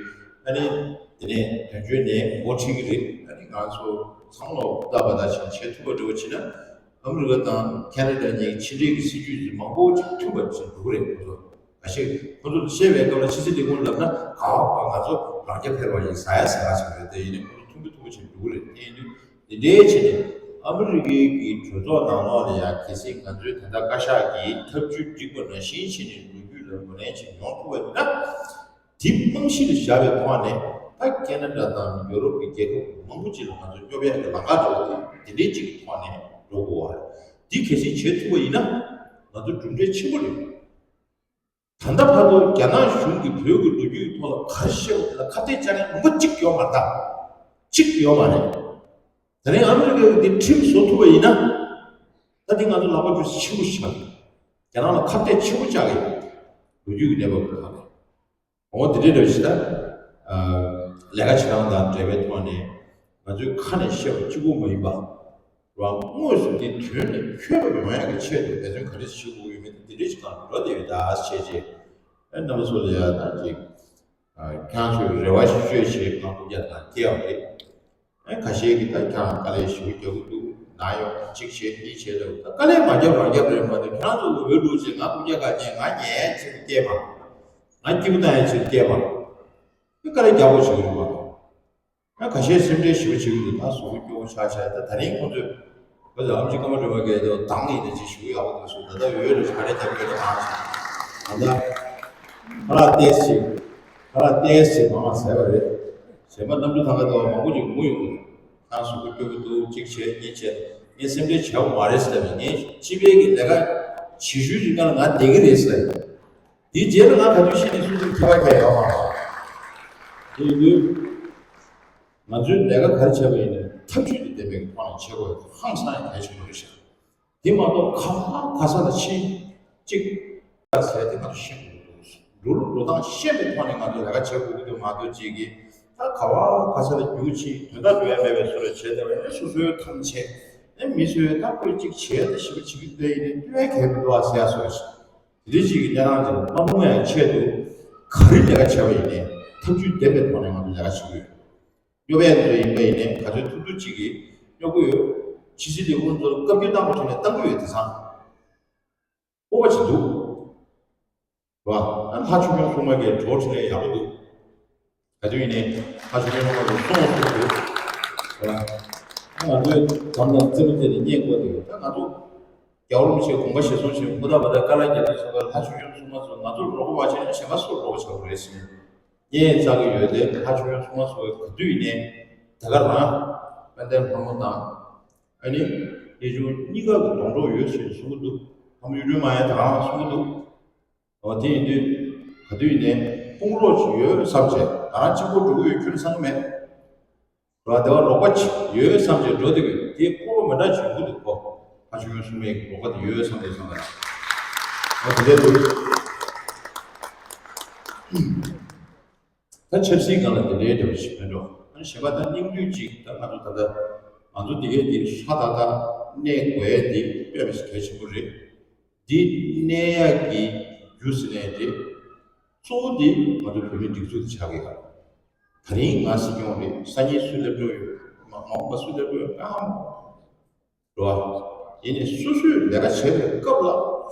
ཨ་ནི་དེ་ནས་དོན་གཅོད་ནས་འགོ་ཁྲིད་ཀྱི་རེད། ཨ་ནི་ང་ཚོ་ཚང་མ་ལ་ལྟ་བ་དང་བྱས་བྱེད་ཐུབ་པ་འདྲ་བོ་བྱས་ན་ཨ་མི་རི་ཀ་དང་ཁེ་ན་ཌ་གཉིས་ཕྱི་འབྲེལ་གྱི་སྲིད་ཇུས་ཀྱི་མང་པོ་ཅིག་མཐུན་པ་ཅིག་འགྲོ་གི་རེད། ཁོ་ཚོ་ཁ་ཤས་ཁོ་ཚོ་བཤད་པའི་སྐབས་ལ་ཕྱི་སྲིད་ལས་ཁུངས་ལབ་ན་ག་བ་ང་ཚོ་རང་རྐྱ་འཕེར་བ་ཡིན་ཟ་ཡ་ཟ་ཡ་ཆགས་རེད། དེ་ཡིན་ནའི་ཁོ་ཚོ་མཐུན་པོ་མཐུན་པོ་བྱས་འགྲོ་གི་རེད། དེ་ཡིན་དུས། དེ་འདྲའི་ཆེད་དུ་ཨ་མི་རི་ཀའི་གི་གྲོས་ཚོགས་ནང་ལོགས་ལ་ཡང་གལ་སྲིད་ང་ཚོའི་ད་ལྟ་བཀའ་ཤག་གི་ཐབས་ཇུས་འགྲིག་པ་ནང་བཞིན་བྱས་ནས་ལོ་རྒྱུས་ལ་ངོས་ལེན་བྱེད་མྱོང་ཐུབ་པ་ཡིན་ན། དེ་རྨང་གཞི་ལ་བཞག་པའི་ཐོག་ནས་ད་ཁེ་ན་ཌ་དང་ཡོ་རོབ་ཀྱི་རྒྱལ་ཁབ་མང་པོ་ཅིག་ལ་ང་ཚོ་སྐྱོབ་ཡག་གི་ལམ་ཁ་འདྲ་བོ་དེ་དེ་འདྲའི་ཅིག་གི་ཐོག་ནས་འགྲོ་དགོས་པ་རེད། དེ་གལ་སྲིད་བྱེད་ཐུབ་པ་ཡིན་ན་ང་ཚོ་གྲུབ་འབྲས་ཆེན་པོ་རེད། ད་ལྟ་བར་དུ་རྒྱ་ནག་གཞུང་གིས་བོད་ཀྱི་ལོ་རྒྱུས་ཀྱི་ཐོག་ལ་ག་རེ་བཤད་པ་དེ་ལ་ཁ་གཏད་བཅག་མཁན་ལུང་པ་གཅིག་ཡོད་མ་རེད། གཅིག་ཡོད་མ་རེད། དེ་རིང་ཨ་མི་རི་ཀས་འདི་ཁྲིམས་བཟོ་ཐུབ་པ་ཡིན་ན། ད་འདི་ང་ཚོ་ལག་པ་འཇུ་ས་ཆེན་པོ་ཞིག་མ་རེད། རྒྱ་ནག་ལ་ཁ་གཏད་ཆེན་པོ་བཅག་གི་ཡོད། ལོ་རྒྱུས་ཀྱི་གནས་བབ་ཀྱི་ཐོག་ནས། འོ་དེ་འདྲའི་འདྲ་ཞིག་ད། ལས་ཀ་བྱེད་སྟངས་དང་འབྲེལ་བའི་ཐོག་ནས་ང་ཚོའི་ཁ་ནས་བཤད་པ་གཅིག་པུ་མ་ཡིན་པ། རང་དངོས་སུ་དེ་དོན་ལ་འཁྱོལ་བ་ཡོང་ཡག་གི་ཆེད་དུ་འབད་བརྩོན་ག་རེ་བྱེད་དགོས་ཡོད་མེད་དེ་འདི་འདྲ་ཞིག་དང་འགྲོ་བསྡད་ཡོད་ད་བྱས་རྗེས། ཨེ་རྣམ་པ་ཚོ་ལ་ཡ་ད་ཅིག་ཁྱེད་ཚོས་རེ་བ་ཞིག་བཅོལ་བྱས་ང་སྐུ་རྒྱ་དང་སྐྱེལ་བ་རེད། ཨེ་ཁ་ཤས་ཀྱིས་ད་ཁྱེད་དཀའ་ལས་ཞེ་པོ་རྒྱག་གི་འདུག་ན་ཡོང་གཅིག་བྱས་གཉིས་བྱས་ལབ་ད་དཀའ་ལས་མ་རྒྱབ་རང་རྒྱབ་རེད་མ་གཏོགས་ཁྱེད་རང་ཚོ་འོས་བླུགས་བྱས་ང་སྐུ་རྒྱ་དཀའ་ཉེན་ང་ཉལ་ཕྱིར་སྐྱེལ་མ། ང་སྐྱིད་པོ་བཏང་ཡ་ཕྱིར་སྐྱེལ་མ། དཀའ་ལས་རྒྱག་དགོས་བྱུང་ཡོད་མ་རེད། ཡང་ཁ་ཤས་སེམས་ཁྲལ་ཞེ་པོ་བྱེད་ཀྱི་འདུག་ད་གཟུགས་པོ་སྐྱོ་པོ་ཆགས་ཆགས་ད་ད་རིང་ཁོང་ཚོས་ཁོ་ཚོ་ཨམ་ཆི་ཀརྨ་སྒྲོལ་མ་གིས་ད་དང་ཡིན་ན་ཅིག་ཞུ་གི་ཡག་པོ་འདུག་ཟེར་ད་ལྟ་འོས་ལ་ག་རེ་རྒྱབ་ཡོད་ལ་མང་ཞིག་ད་ལྟ་ཁ་ལག་ཏོག་ཙམ་ཁ་ལག་ཏོག་ཙམ་མང་བ་ཟས་པ་རེད། གཞན་པ་གནམ་གྲུ་ཐང་ག་ལྟ་བ་མང་པོ་ཅིག་ངུ་ཡོང་གི་འདུག་ད་གཟུགས་པོ་སྐྱོ་པོ་འདུག་གཅིག་བྱས་གཉིས་བྱས་ངས་སེམས་ཁྲལ་བྱས་པ་མ་རེད་ཟེར་ནས་ངས་སྤྱི་པའི་གི་ལས་ཀ་བྱེད་ཤུལ་གྱི་སྔ་ལ་ང་བསྡད་ཀྱི་རེད་ཟེར། དེའི་རྗེས་ལ་ང་ག་དུས་ཤི་ནས་སུ་ཞིག་ཁྱད་པར་གང་ཡང་ཡོད་མ་རེད། དེ་ཡིན་དུས་ང་ཚོའི་ལས་ཀ་ག་རེ་བྱས་པ་ཡིན་ནའི་ཐབས་ཇུས་དེ་ལྡན་པའི་ཐོག་ནས་བྱེད་དགོས་ཧང་སང་ཡང་གལ་ཆེན་པོ་རེད་ཤག་དེ་མ་གཏོགས་ག་བ་ག་ས་ལ་ཕྱིན་གཅིག་ཟེར་དེ་ང་ཚོ་ཤེས་དགོས་ཀྱི་འདུག་འགྲོ་ལུགས་འགྲོ་སྟངས་ཤེས་པའི་ཐོག་ནས་ང་ཚོ་ལས་ཀ་བྱེད་དགོས་ཀྱི་འདུག་མ་གཏོགས་གཅིག་གིས་ད་ག་བ་ག་ས་ལ་རྒྱུག་ཕྱིན་དོན་དག་འགྲོ་ཡ་མེད་པའི་བཟོ་འདྲ་བྱས་བསྡད་པ་ཡིན་ན་སོ་སོའི་ཐང་ཆད་ཨེ་མི་ཚོས་ད་ཁོས་གཅིག་བྱས་ད་ཞིབ་པ་བྱེད་ཀྱི་བསྡད་ཡིན་ནའི་ལྟོས་ཡ་གལ་མི་འདུག་ཨ་ཟེར་ཡ་བཟོ་འདྲ་ཞིག་དེ་འདྲ་ཅིག་གི་གནས་སྟངས་ཅིག་ལ་མ་ལྷུང་ཡ་ཆེད་དུ་ག་རེ་ལས་ཀ་བྱས་པ་ཡིན་ནའི་ ཐབས་ཇུས་ལྡན་པའི་ཐོག་ནས་ང་ཚོ་ལས་ཀ་བྱེད་ཀྱི་ཡོད། སྨྱོ་བའི་ཚོ་ཡིན་པ་ཡིན་ནའི་ག་ཚོད་ཐུབ་ཐུབ་ཅིག་གིས་སྨྱོ་གི་ཡོད། ཕྱི་སྲིད་ལས་ཁུངས་ཚོར་བཀའ་བཀྱོན་བཏང་པ་ཚོ་ནས་བཏང་གི་ཡོད། དེང་སང་སྤོབས་པ་ཅིག་འདུག་ར། ཨ་ལྷ་ཆོས་སྐྱོང་སྲུང་མ་གི་བྲོ་འཕྲིན་ལས་ཡག་པོ་འདུག་ག་དུས་ཡིན་ནའི་ལྷ་ཆོས་སྐྱོང་སྲུང་མ་གི་སྲུང་སྲུང་འདུག་ར། ང་ཚོས་འཛམ་གླིང་རྩེ་མོ་རྩེ་ནས་རྙེད་དགོས་དེ་ཡོད། ད་ང་ཚོ་རྒྱལ་བ་རིན་པོ་ཆེ་དགོངས་པ་བཞེས་སོང་ཞེས་མུ་ད་བ་ད་ཀ་ལ་རྒྱ་མཚོ་ཚོ་ལ་ལྷ་ཆོས་སྐྱོང་སྲུང་མ་ཚོ་ང་ཚོར་རོགས་པ་བྱས་ན་གཞན་པ་སུར་རོགས་པ་བྱ་དགོས་རེད་ཟེར་ནས་ངས་བཅར་གྱི་ཡོད་དེ། ལྷ་ཆོས་སྐྱོང་སྲུང་མ་ཚོ་ག་དུས་ཡིན་ནའི་ད་ག་རང་དཔལ་ལྡན་ལྷ་མོ་དང་ཨ་ནི་གཡས་གཡོན་གཉིས་ཀ་གི་སྡོང་གྲོགས་ཡོད་ཟེར་གསུང་གི་འདུག་ལྷ་མོ་གཡུ་སྒྲོན་མ་ཡང་ད་ག་རང་གསུང་གི་འདུག་འོ་དེ་ཡིན་དུས་ག་དུས་ཡིན་ནའི་དཔུང་རོགས་ཅིག་ཡོད་བསམ་བྱས། ང་རང་གཅིག་པོ་འགྲོ་གི་ཡོད་ཁྱོན་བསམ་གི་མེད། ར་དེ་བ་རོགས་པ་ཅིག་ཡོད་བསམ་བྱས་འགྲོ་བསྡད་ཡོད། དེ་སྤོབས་པ་མི་འདྲ་ཅིག་ཡོང་གི་འདུག་གོ་ལྷ་ཆོས་སྐྱོང་སྲུང་མའི་རོགས་པ་དེ་ཡོད་བསམ་བྱས་བསམ་པ་ཡང་འོ་དེ་འདྲ་འདུག་ད་ཆབ་སྲིད་སྒང་ལ་དེ་འདྲའི་འབྲེལ་བ་ཞིག་མེད་འགྲོ། ཨ་ནི་གཞན་པ་ད་སྙིང་བསྡུས་ཅིག་ད་ང་ཚོ་ད་ལྟ་ང་ཚོ་དེ་གའི་དེ་ཧྲ་ད་ད་གནས་དགོས་ཡས་དེ་དཔེ་མི་སྲིད་གལ་ཆེན་པོ་རེད། འདི་གནས་ཡག་གི་རྒྱུ་ཟེར་ནའི་རེད། གཙོ་བོ་འདི་ང་ཚོ་བོད་མིའི་སྒྲིག་འཛུགས་དེ་ཆགས་ཀྱི་ཡོད། ད་རིང་ང་སྲིད་སྐྱོང་རེད། སང་ཉིན་སུ་སླེབས་འགྲོ་ཡོད། མ་མ་འོངས་པ་སུ་སླེབས་འགྲོ་ཡོད་ཨང་། རེད་བ། ཡིན་ནའི་སོ་སོས་ལས་ཀ་བྱེད་པའི་སྐབས་ལ་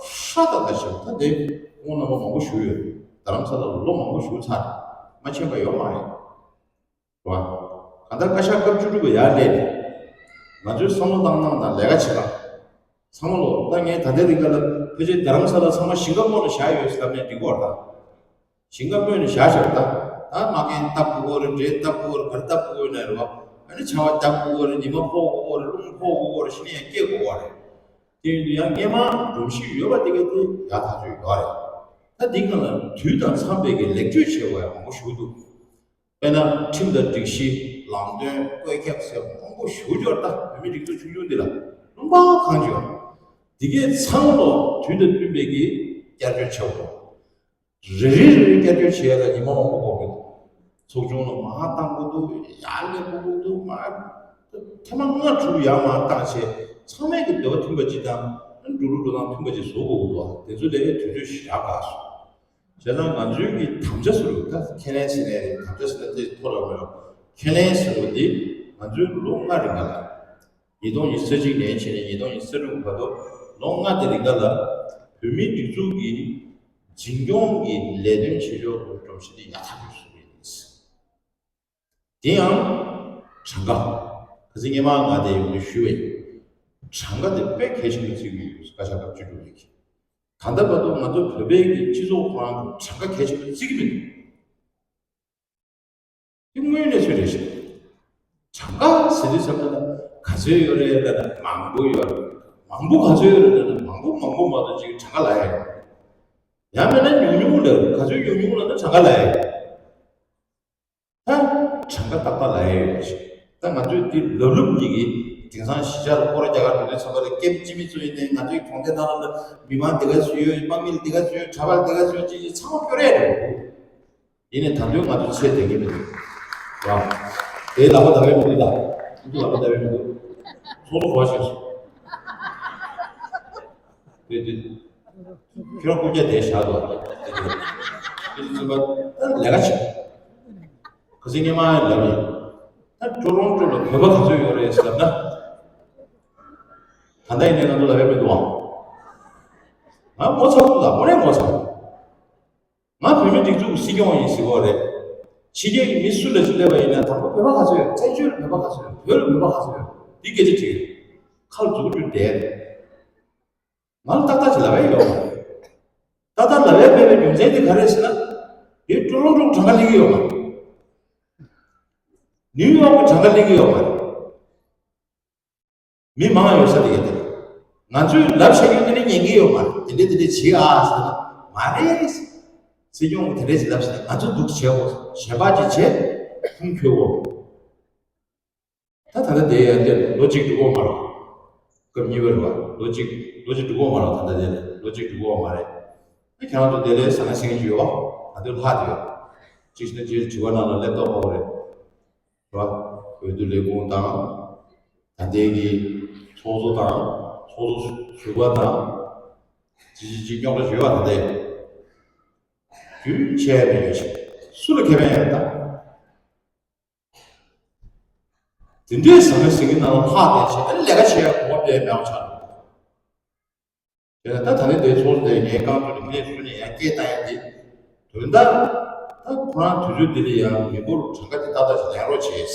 ཧྲ་ད་ད་བྱེད། ད་དེ་ཁོང་རྣམ་པ་མང་པོ་བཞུགས་ཡོད། རྡ་རམ་ས་ལ་ལོ་མང་པོ་བཞུགས་ཚར། མ་མཁྱེན་པ་ཡོད་མ་རེད། རེད་བ། གང་ལྟར་བཀའ་ཤག་སྐབས་བཅུ་དྲུག་པ་ཡར་སླེབས་ནས་ང་ཚོའི་བསམ་བློ་བཏང་སྟངས་དང་ལས་ཀ་བྱེད་སྟངས། ཚང་མ་ལོ་ད་ངས་ད་ལྟའི་རིང་ག་ལ་ཕལ་ཆེར་རྡ་རམ་ས་ལ་ཚང་མ་ཞིང་ཁ་རྨོ་ནས་བཞག་ཡོད་ཟེར་ལབ་ནས་འགྲིག་གི་རེད་ད། ཞིང་ཁ་རྨོས་ནས་བཞག་བཞག་ད། ད་མ་རྒན་སྟབས་ཀྱི་འོག་རེད། འདྲེ་སྟབས་ཀྱི་འོག་རེད། ག་རེ་སྟབས་ཀྱི་འོག་ཡིན་ན་རེད་བ། ཨ་ནི་ཆར་པ་སྟབས་ཀྱི་འོག་རེད། ཉི་མ་ཕོག་གི་འོག་རེད། རླུང་ཕོག་གི་འོག་རེད། གཞི་ནས་ཡང་སྐྱེ་དགོས་པ་རེད། དེ་ཡིན་དུས་ཡང་སྔས་མ་སྒྲོམ་གཞི་ཡོད་པ་དེ་ག་དེ་ཡག་ཐག་ཆོད་ཡོད་རེད། ད་འདི་སྒང་ལ་དུས་དང་འཚམས་པའི་གི་ལེགས་བཅོས་བྱེད་དགོས་ཡག་མང་པོ་ཞིག་འདུག་དཔེར་ན་ཁྲིམས་དང་སྒྲིག་གཞི། ལམ་སྟོན། བཀོད་ཁྱབ་ཟེར་མང་པོ་ཞེ་པོ་ཅིག་ཡོད་རེད། ད་བོད་མིའི་སྒྲིག་འཛུགས་ཆུང་ཆུང་འདི་ལ་ལུང་པ་གང་ཅི་ཡོད། འདི་གའི་ཚང་མ་ལོ་དུས་དང་བསྟུན་པའི་གི་བསྐྱར་བཅོས་བྱེད་དགོས། རེ་རེ་རེ་རེ་བསྐྱར་བཅོས་བྱེད་ཡ་ལ་ཉི་མ་མང་པོ་འགོར་གི་འདུག་ཚོགས་ཆུང་ལ་མར་བཏང་དགོས་འདུག་ཡར་སླེབས་དགོས་འདུག་མར་ཐེངས་མ་ལྔ་དྲུག་ཡར་མར་བཏང་བྱས། ཚང་མས་ཀྱི་འདོད་པ་མཐུན་པ་ཅིག་དང་། འགྲོ་ལུགས་འགྲོ་སྟངས་མཐུན་པ་ཅིག་བཟོ་དགོས་ཀྱི་འདུག་དེ་ཚོ་ལས་དུས་ཚོད་ཞེ་དྲག་འགོར་སོང་། བྱས་ཙང་ང་ཚོའི་གི་དམ་བཅའ་ཟེར་བ། ད་ཁས་ལེན་ཟེར་ནའི་རེད། དམ་བཅའ་ཟེར་ན་དེ་མཐོ་ར་མེད་ར། ཁས་ལེན་ཟེར་བ་འདི་ང་ཚོའི་ལོ་ལྔ་རིང་ག་ལ། ཉིས་སྟོང་ཉི་ཤུ་རྩ་གཅིག་ནས་བྱས་ནས་ཉིས་སྟོང་ཉི་ཤུ་རྩ་དྲུག་བར་དུ་ལོ་ལྔ་དེ་རིང་ག་ལ་བོད་མིའི་སྒྲིག་འཛུགས་ཀྱི་འཛིན་སྐྱོང་གི་ལས་དོན་བྱེད་ཕྱོགས་ཀྱི་སྒྲོམ་གཞི་དེ་ཡག་ཐག་ཆོད་བཟོ་གི་ཡིན། དེ་ཡང་གྲངས་ཀ། ཁ་སང་སྔས་མ་ང་དེ་ཡོང་དུས་ཞུས་པ་ཡིན། གྲངས་ཀ་དེ་དཔེ་གལ་ཆེན་པོ་བརྩི་གི་ཡོད། བཀའ་ཤག་སྐབས་བཅུ་དྲུག་པའི་གི། ད་ལྟ་བར་དུ་ང་ཚོ་བོད་པའི་གི་སྤྱི་ཚོགས་ཁོ་རང་གི་གྲངས་ཀ་གལ་ཆེན་པོ་བརྩི་གི་མི་འདུག་དེ་དངོས་གནས་ཚུལ་རེད་ཤག་གྲངས་ཀ་ཟེར་དུས་ཙམ་པ་ལ་ག་ཚོད་ཡོད་རེད་ལབ་ན་མང་པོ་ཡོད་རེད། མང་པོ་ག་ཚོད་ཡོད་རེད་ལབ་ན་མང་པོ་མང་པོ་མ་གཏོགས་ཅིག་གྲངས་ཀ་ལབ་ཡ་ཡོད། ཡང་མིན་ན་ཉུང་ཉུང་ལབ། ག་ཚོད་ཉུང་ཉུང་ལབ་ན་གྲངས་ཀ་ལབ་ཡ་ཡོད། ད་གྲངས་ཀ་ཏག་ཏག་ལབ་ཡ་ཡོད་ཤག་ད་ང་ཚོས་འདི་ལབ་ལབ་གཉིས་ཀྱིས་དེང་སང་གཞིས་ཆགས་ལ་སྐོར་ར་རྒྱག་གར་འགྲོ་དུས་ཙམ་པ་ལ་སྐད་སྤྱི་མི་ཚོ་ཡིན་ནའི་ང་ཚོའི་གྲོང་སྡེ་ནང་ལ་མི་མང་འདི་ག་ཚོད་ཡོད། དམག་མི་འདི་ག་ཚོད་ཡོད། གྲྭ་པ་འདི་ག་ཚོད་ཡོད་ཅེས་ཚང་མ་སྐྱོར་ཡ་རེད། ཡིན་ནའི་ད་དུང་ང་ཚོ་ཚད་ལྡན་གྱི་མི་འདུག་ར། དེའི་ལག་པ་བརྡབ་པའི་མི་འདུག་ད་ཁོང་ཚོ་ལག་པ་བརྡབ་པའི་མི་འདུག་ཚོགས་གཙོ་གོ་བ་ཤེས་སོང་། དེ་དེ་ཁྱོད་རང་རྐུབ་བཀྱག་དེ་བཞག་འདུག་དེ་དེ་དེ་ཚོ་ད་ལས་ཀ་བྱེད། ཁ་སང་སྔས་མ་ལབ་ཡིན། ད་ཀྲོ་རོན་ཀྲོ་ལ་བོད་པ་ག་ཚོད་ཡོད་རེད་ཟེར་ལབ་ན། ད་ལྟ་ཡིན་ནའི་ང་ཚོ་ལབ་ཡ་མི་འདུག་ཨང་། ང་ངོ་ཚ་པོ་འདུག་དངོས་གནས་ངོ་ཚ། ང་བོད་མི་སྒྲིག་འཛུགས་ཀྱི་སྲིད་སྐྱོང་ཡིན་ཟེར་གྱི་ཡོད་རེད། ཕྱི་རྒྱལ་གྱི་མི་སུ་ལ་ཅིག་སླེབས་པ་ཡིན་ན་དང་པོ་བོད་པ་ག་ཚོད་ཡོད། བཙན་བྱོལ་ལ་བོད་པ་ག་ཚོད་ཡོད། བོད་ལ་བོད་པ་ག་ཚོད་ཡོད། འདི་སྐད་ཆ་དྲིས། ཁ་ལ་མཛུབ་གུ་བསྒྲིལ་བསྡད་རེད། ང་ལ་ཏག་ཏག་ཅིག་ལབ་ཡ་ཡོད་མ་རེད། ཏག་ཏག་ལབ་ཡ་མེད་པའི་རྒྱུ་མཚན་དེ་ག་རེད་ཟེར་ན། དེ་ཀྲོ་རོན་ཀྲོ་གྲངས་ཀ་སླེབས་ཀྱི་ཡོད་མ་རེད། ནིའུ་ཡོག་གི་གྲངས་ཀ་སླེབས་ཀྱི་ཡོད་མ་རེད། མི་མང་ཡོད་ས་དེ་ཡིན་ཏེ། ང་ཚོས་ལབ་བྱ་རྒྱུ་དེ་ནི་ཉན་གྱི་ཡོད་མ་རེད། དེ་འདྲས་དེ་འདྲས་བྱེད་ཨ་ཟེར་ན་མ་རེད། སྲིད་སྐྱོང་གིས་དེ་འདྲས་ཞིག་ལབ་ཟེར་ན་ང་ཚོ་འདུག་བྱེད་དགོས། གཞན་པ་ཅིག་བྱེད། ཁུངས་འཁྱོལ་དགོས། ད་ད་ལྟ་དེ་ཡང་དེ་ལོ་གཅིག་འགྲོ་གི་ཡོད་མ་རེད། སྐབས་གཉིས་པ་རེད་བ། ལོ་གཅིག་ལོ་གཅིག་འགྲོ་གི་ཡོད་མ་རེད། ད་ལྟ་དེ་ལོ་གཅིག་འགྲོ་གི་ཡོད་མ་རེད། ཁྱེད་རང་ཚོ་དེ་ལས་ཟ་ན་ཟིན་གྱི་ཡོད་བ། ད་དུང་ལྷག་དེ་ཡོད། གཅིག་བྱས་ན་རྗེས་དྲི་བ་ནང་ལ་སླེབས་ཐུབ་པ་རེད། རེད་བ། འོས་བསྡུ་ལས་ཁུངས་དང་། ད་ལྟའི་གི་ཚོགས་གཙོ་དང་། ཚོགས་གཙོ་ཟུར་པ་དང་། ཅི་ཅི་ཅི་རྙོག་དྲ་ཡོད་པ། ད་ལྟའི་རྒྱུན་ཆད་མེད་ཡོད་ཅིག་སུ་ལ་ཁེ་ཕན་ཡོད་ད། དེ་འདྲའི་ཟ་མ་ཟ་གི་ནང་ལ་ལྷག་བསྡད་བྱས་ཨ་ནི་ལས་ཀ་བྱེད་ཡ་གོ་བ་སྤྲད་མེད་པ་ཆགས་འདུག་དེ་ལ་ད་ད་ནི་དེ་ཚོགས་འདི་ངའི་རྐང་ཚུགས་ནས་ཕན་ཚུན་ནས་ཡང་སྐད་བཏང་ཡ་འདི། དོན་དག་ད་ཁོ་རང་དུས་ཚོད་འདི་ལ་ཡང་མི་འབོར་གྲངས་ཀ་དེ་ཏག་ཏག་ཞིག་ལེན་རོགས་བྱས།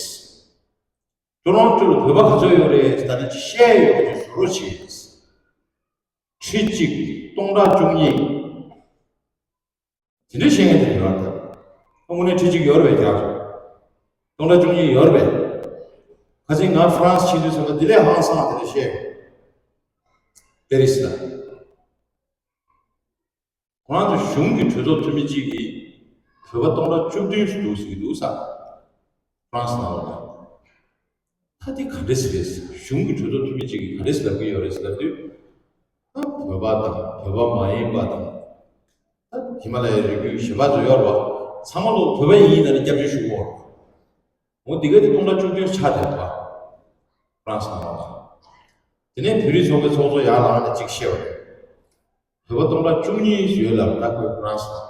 ཊོ་རོན་ཊོ་ལ་བོད་པ་ག་ཚོད་ཡོད་རེད་ད་ནི་བཤད་ཡོད་པ་ཅིག་བཟོ་རོགས་བྱས། ཁྲི་གཅིག་སྟོང་ཕྲག་བཅུ་གཉིས། དེ་འདྲའི་བཤད་མཁན་དེ་ཡོད་རེད། དངོས་གནས་ཁྲི་གཅིག་ཡོད་རེད་པས་རྒྱག་སོང་། སྟོང་ཕྲག་བཅུ་གཉིས་ཡོད་རེད་པས། ཁ་སང་ང་ཧྥ་རན་སི་ཕྱིན་དུས་ཙམ་པ་དེ་ལས་ཧང་སང་དེ་འདྲ་བཤད་ཡོད། པེ་རི་སི་ལ། ཁོ་རང་ཚོ་གཞུང་གི་གྲོས་ཚོགས་འཐུས་མི་གཅིག་གིས་བོད་པ་སྟོང་ཕྲག་བཅུ་བདུན་ཞིག་འདུག་ཟེར་གྱི་འདུག་ས། ཧྥ་རན་སི་ནང་ལོགས་ལ། ད་འདི་ག་འདྲས་རེད། གཞུང་གི་གྲོས་ཚོགས་འཐུས་མི་གཅིག་གིས་ག་འདྲས་ལབ་ཀྱི་ཡོད་རེད་ཟེར་ལབ་དུས། ད་བོད་པ་དང་བོད་པ་མ་ཡིན་པ་དང་། ད་ཧི་མ་ལ་ཡའི་རི་རྒྱུད་གཞན་པ་ཚོ་ཡོད་རེད་པ། ཚང་མ་ལོ་བོད་པ་ཡིན་ན་ནི་སྐྱབས་བཅོལ་ཞུ་གི་ཡོད་རེད། འོ་འདི་ག་དེ་སྟོང་ཕྲག་བཅུ་བདུན་ཆགས་བསྡད་པ། ཧྥ་རན་སི་ནང་ལ། དེ་ནས་བོད་རིགས་ཚོགས་པའི་ཚོགས་གཙོ་ཡར་ལངས་ནས་གཅིག་བཤད་པ་རེད། བོད་པ་སྟོང་ཕྲག་བཅུ་གཉིས་ཡོད་ལབ་ད་ཁོས་ཧྥ་རན་སི་ལ་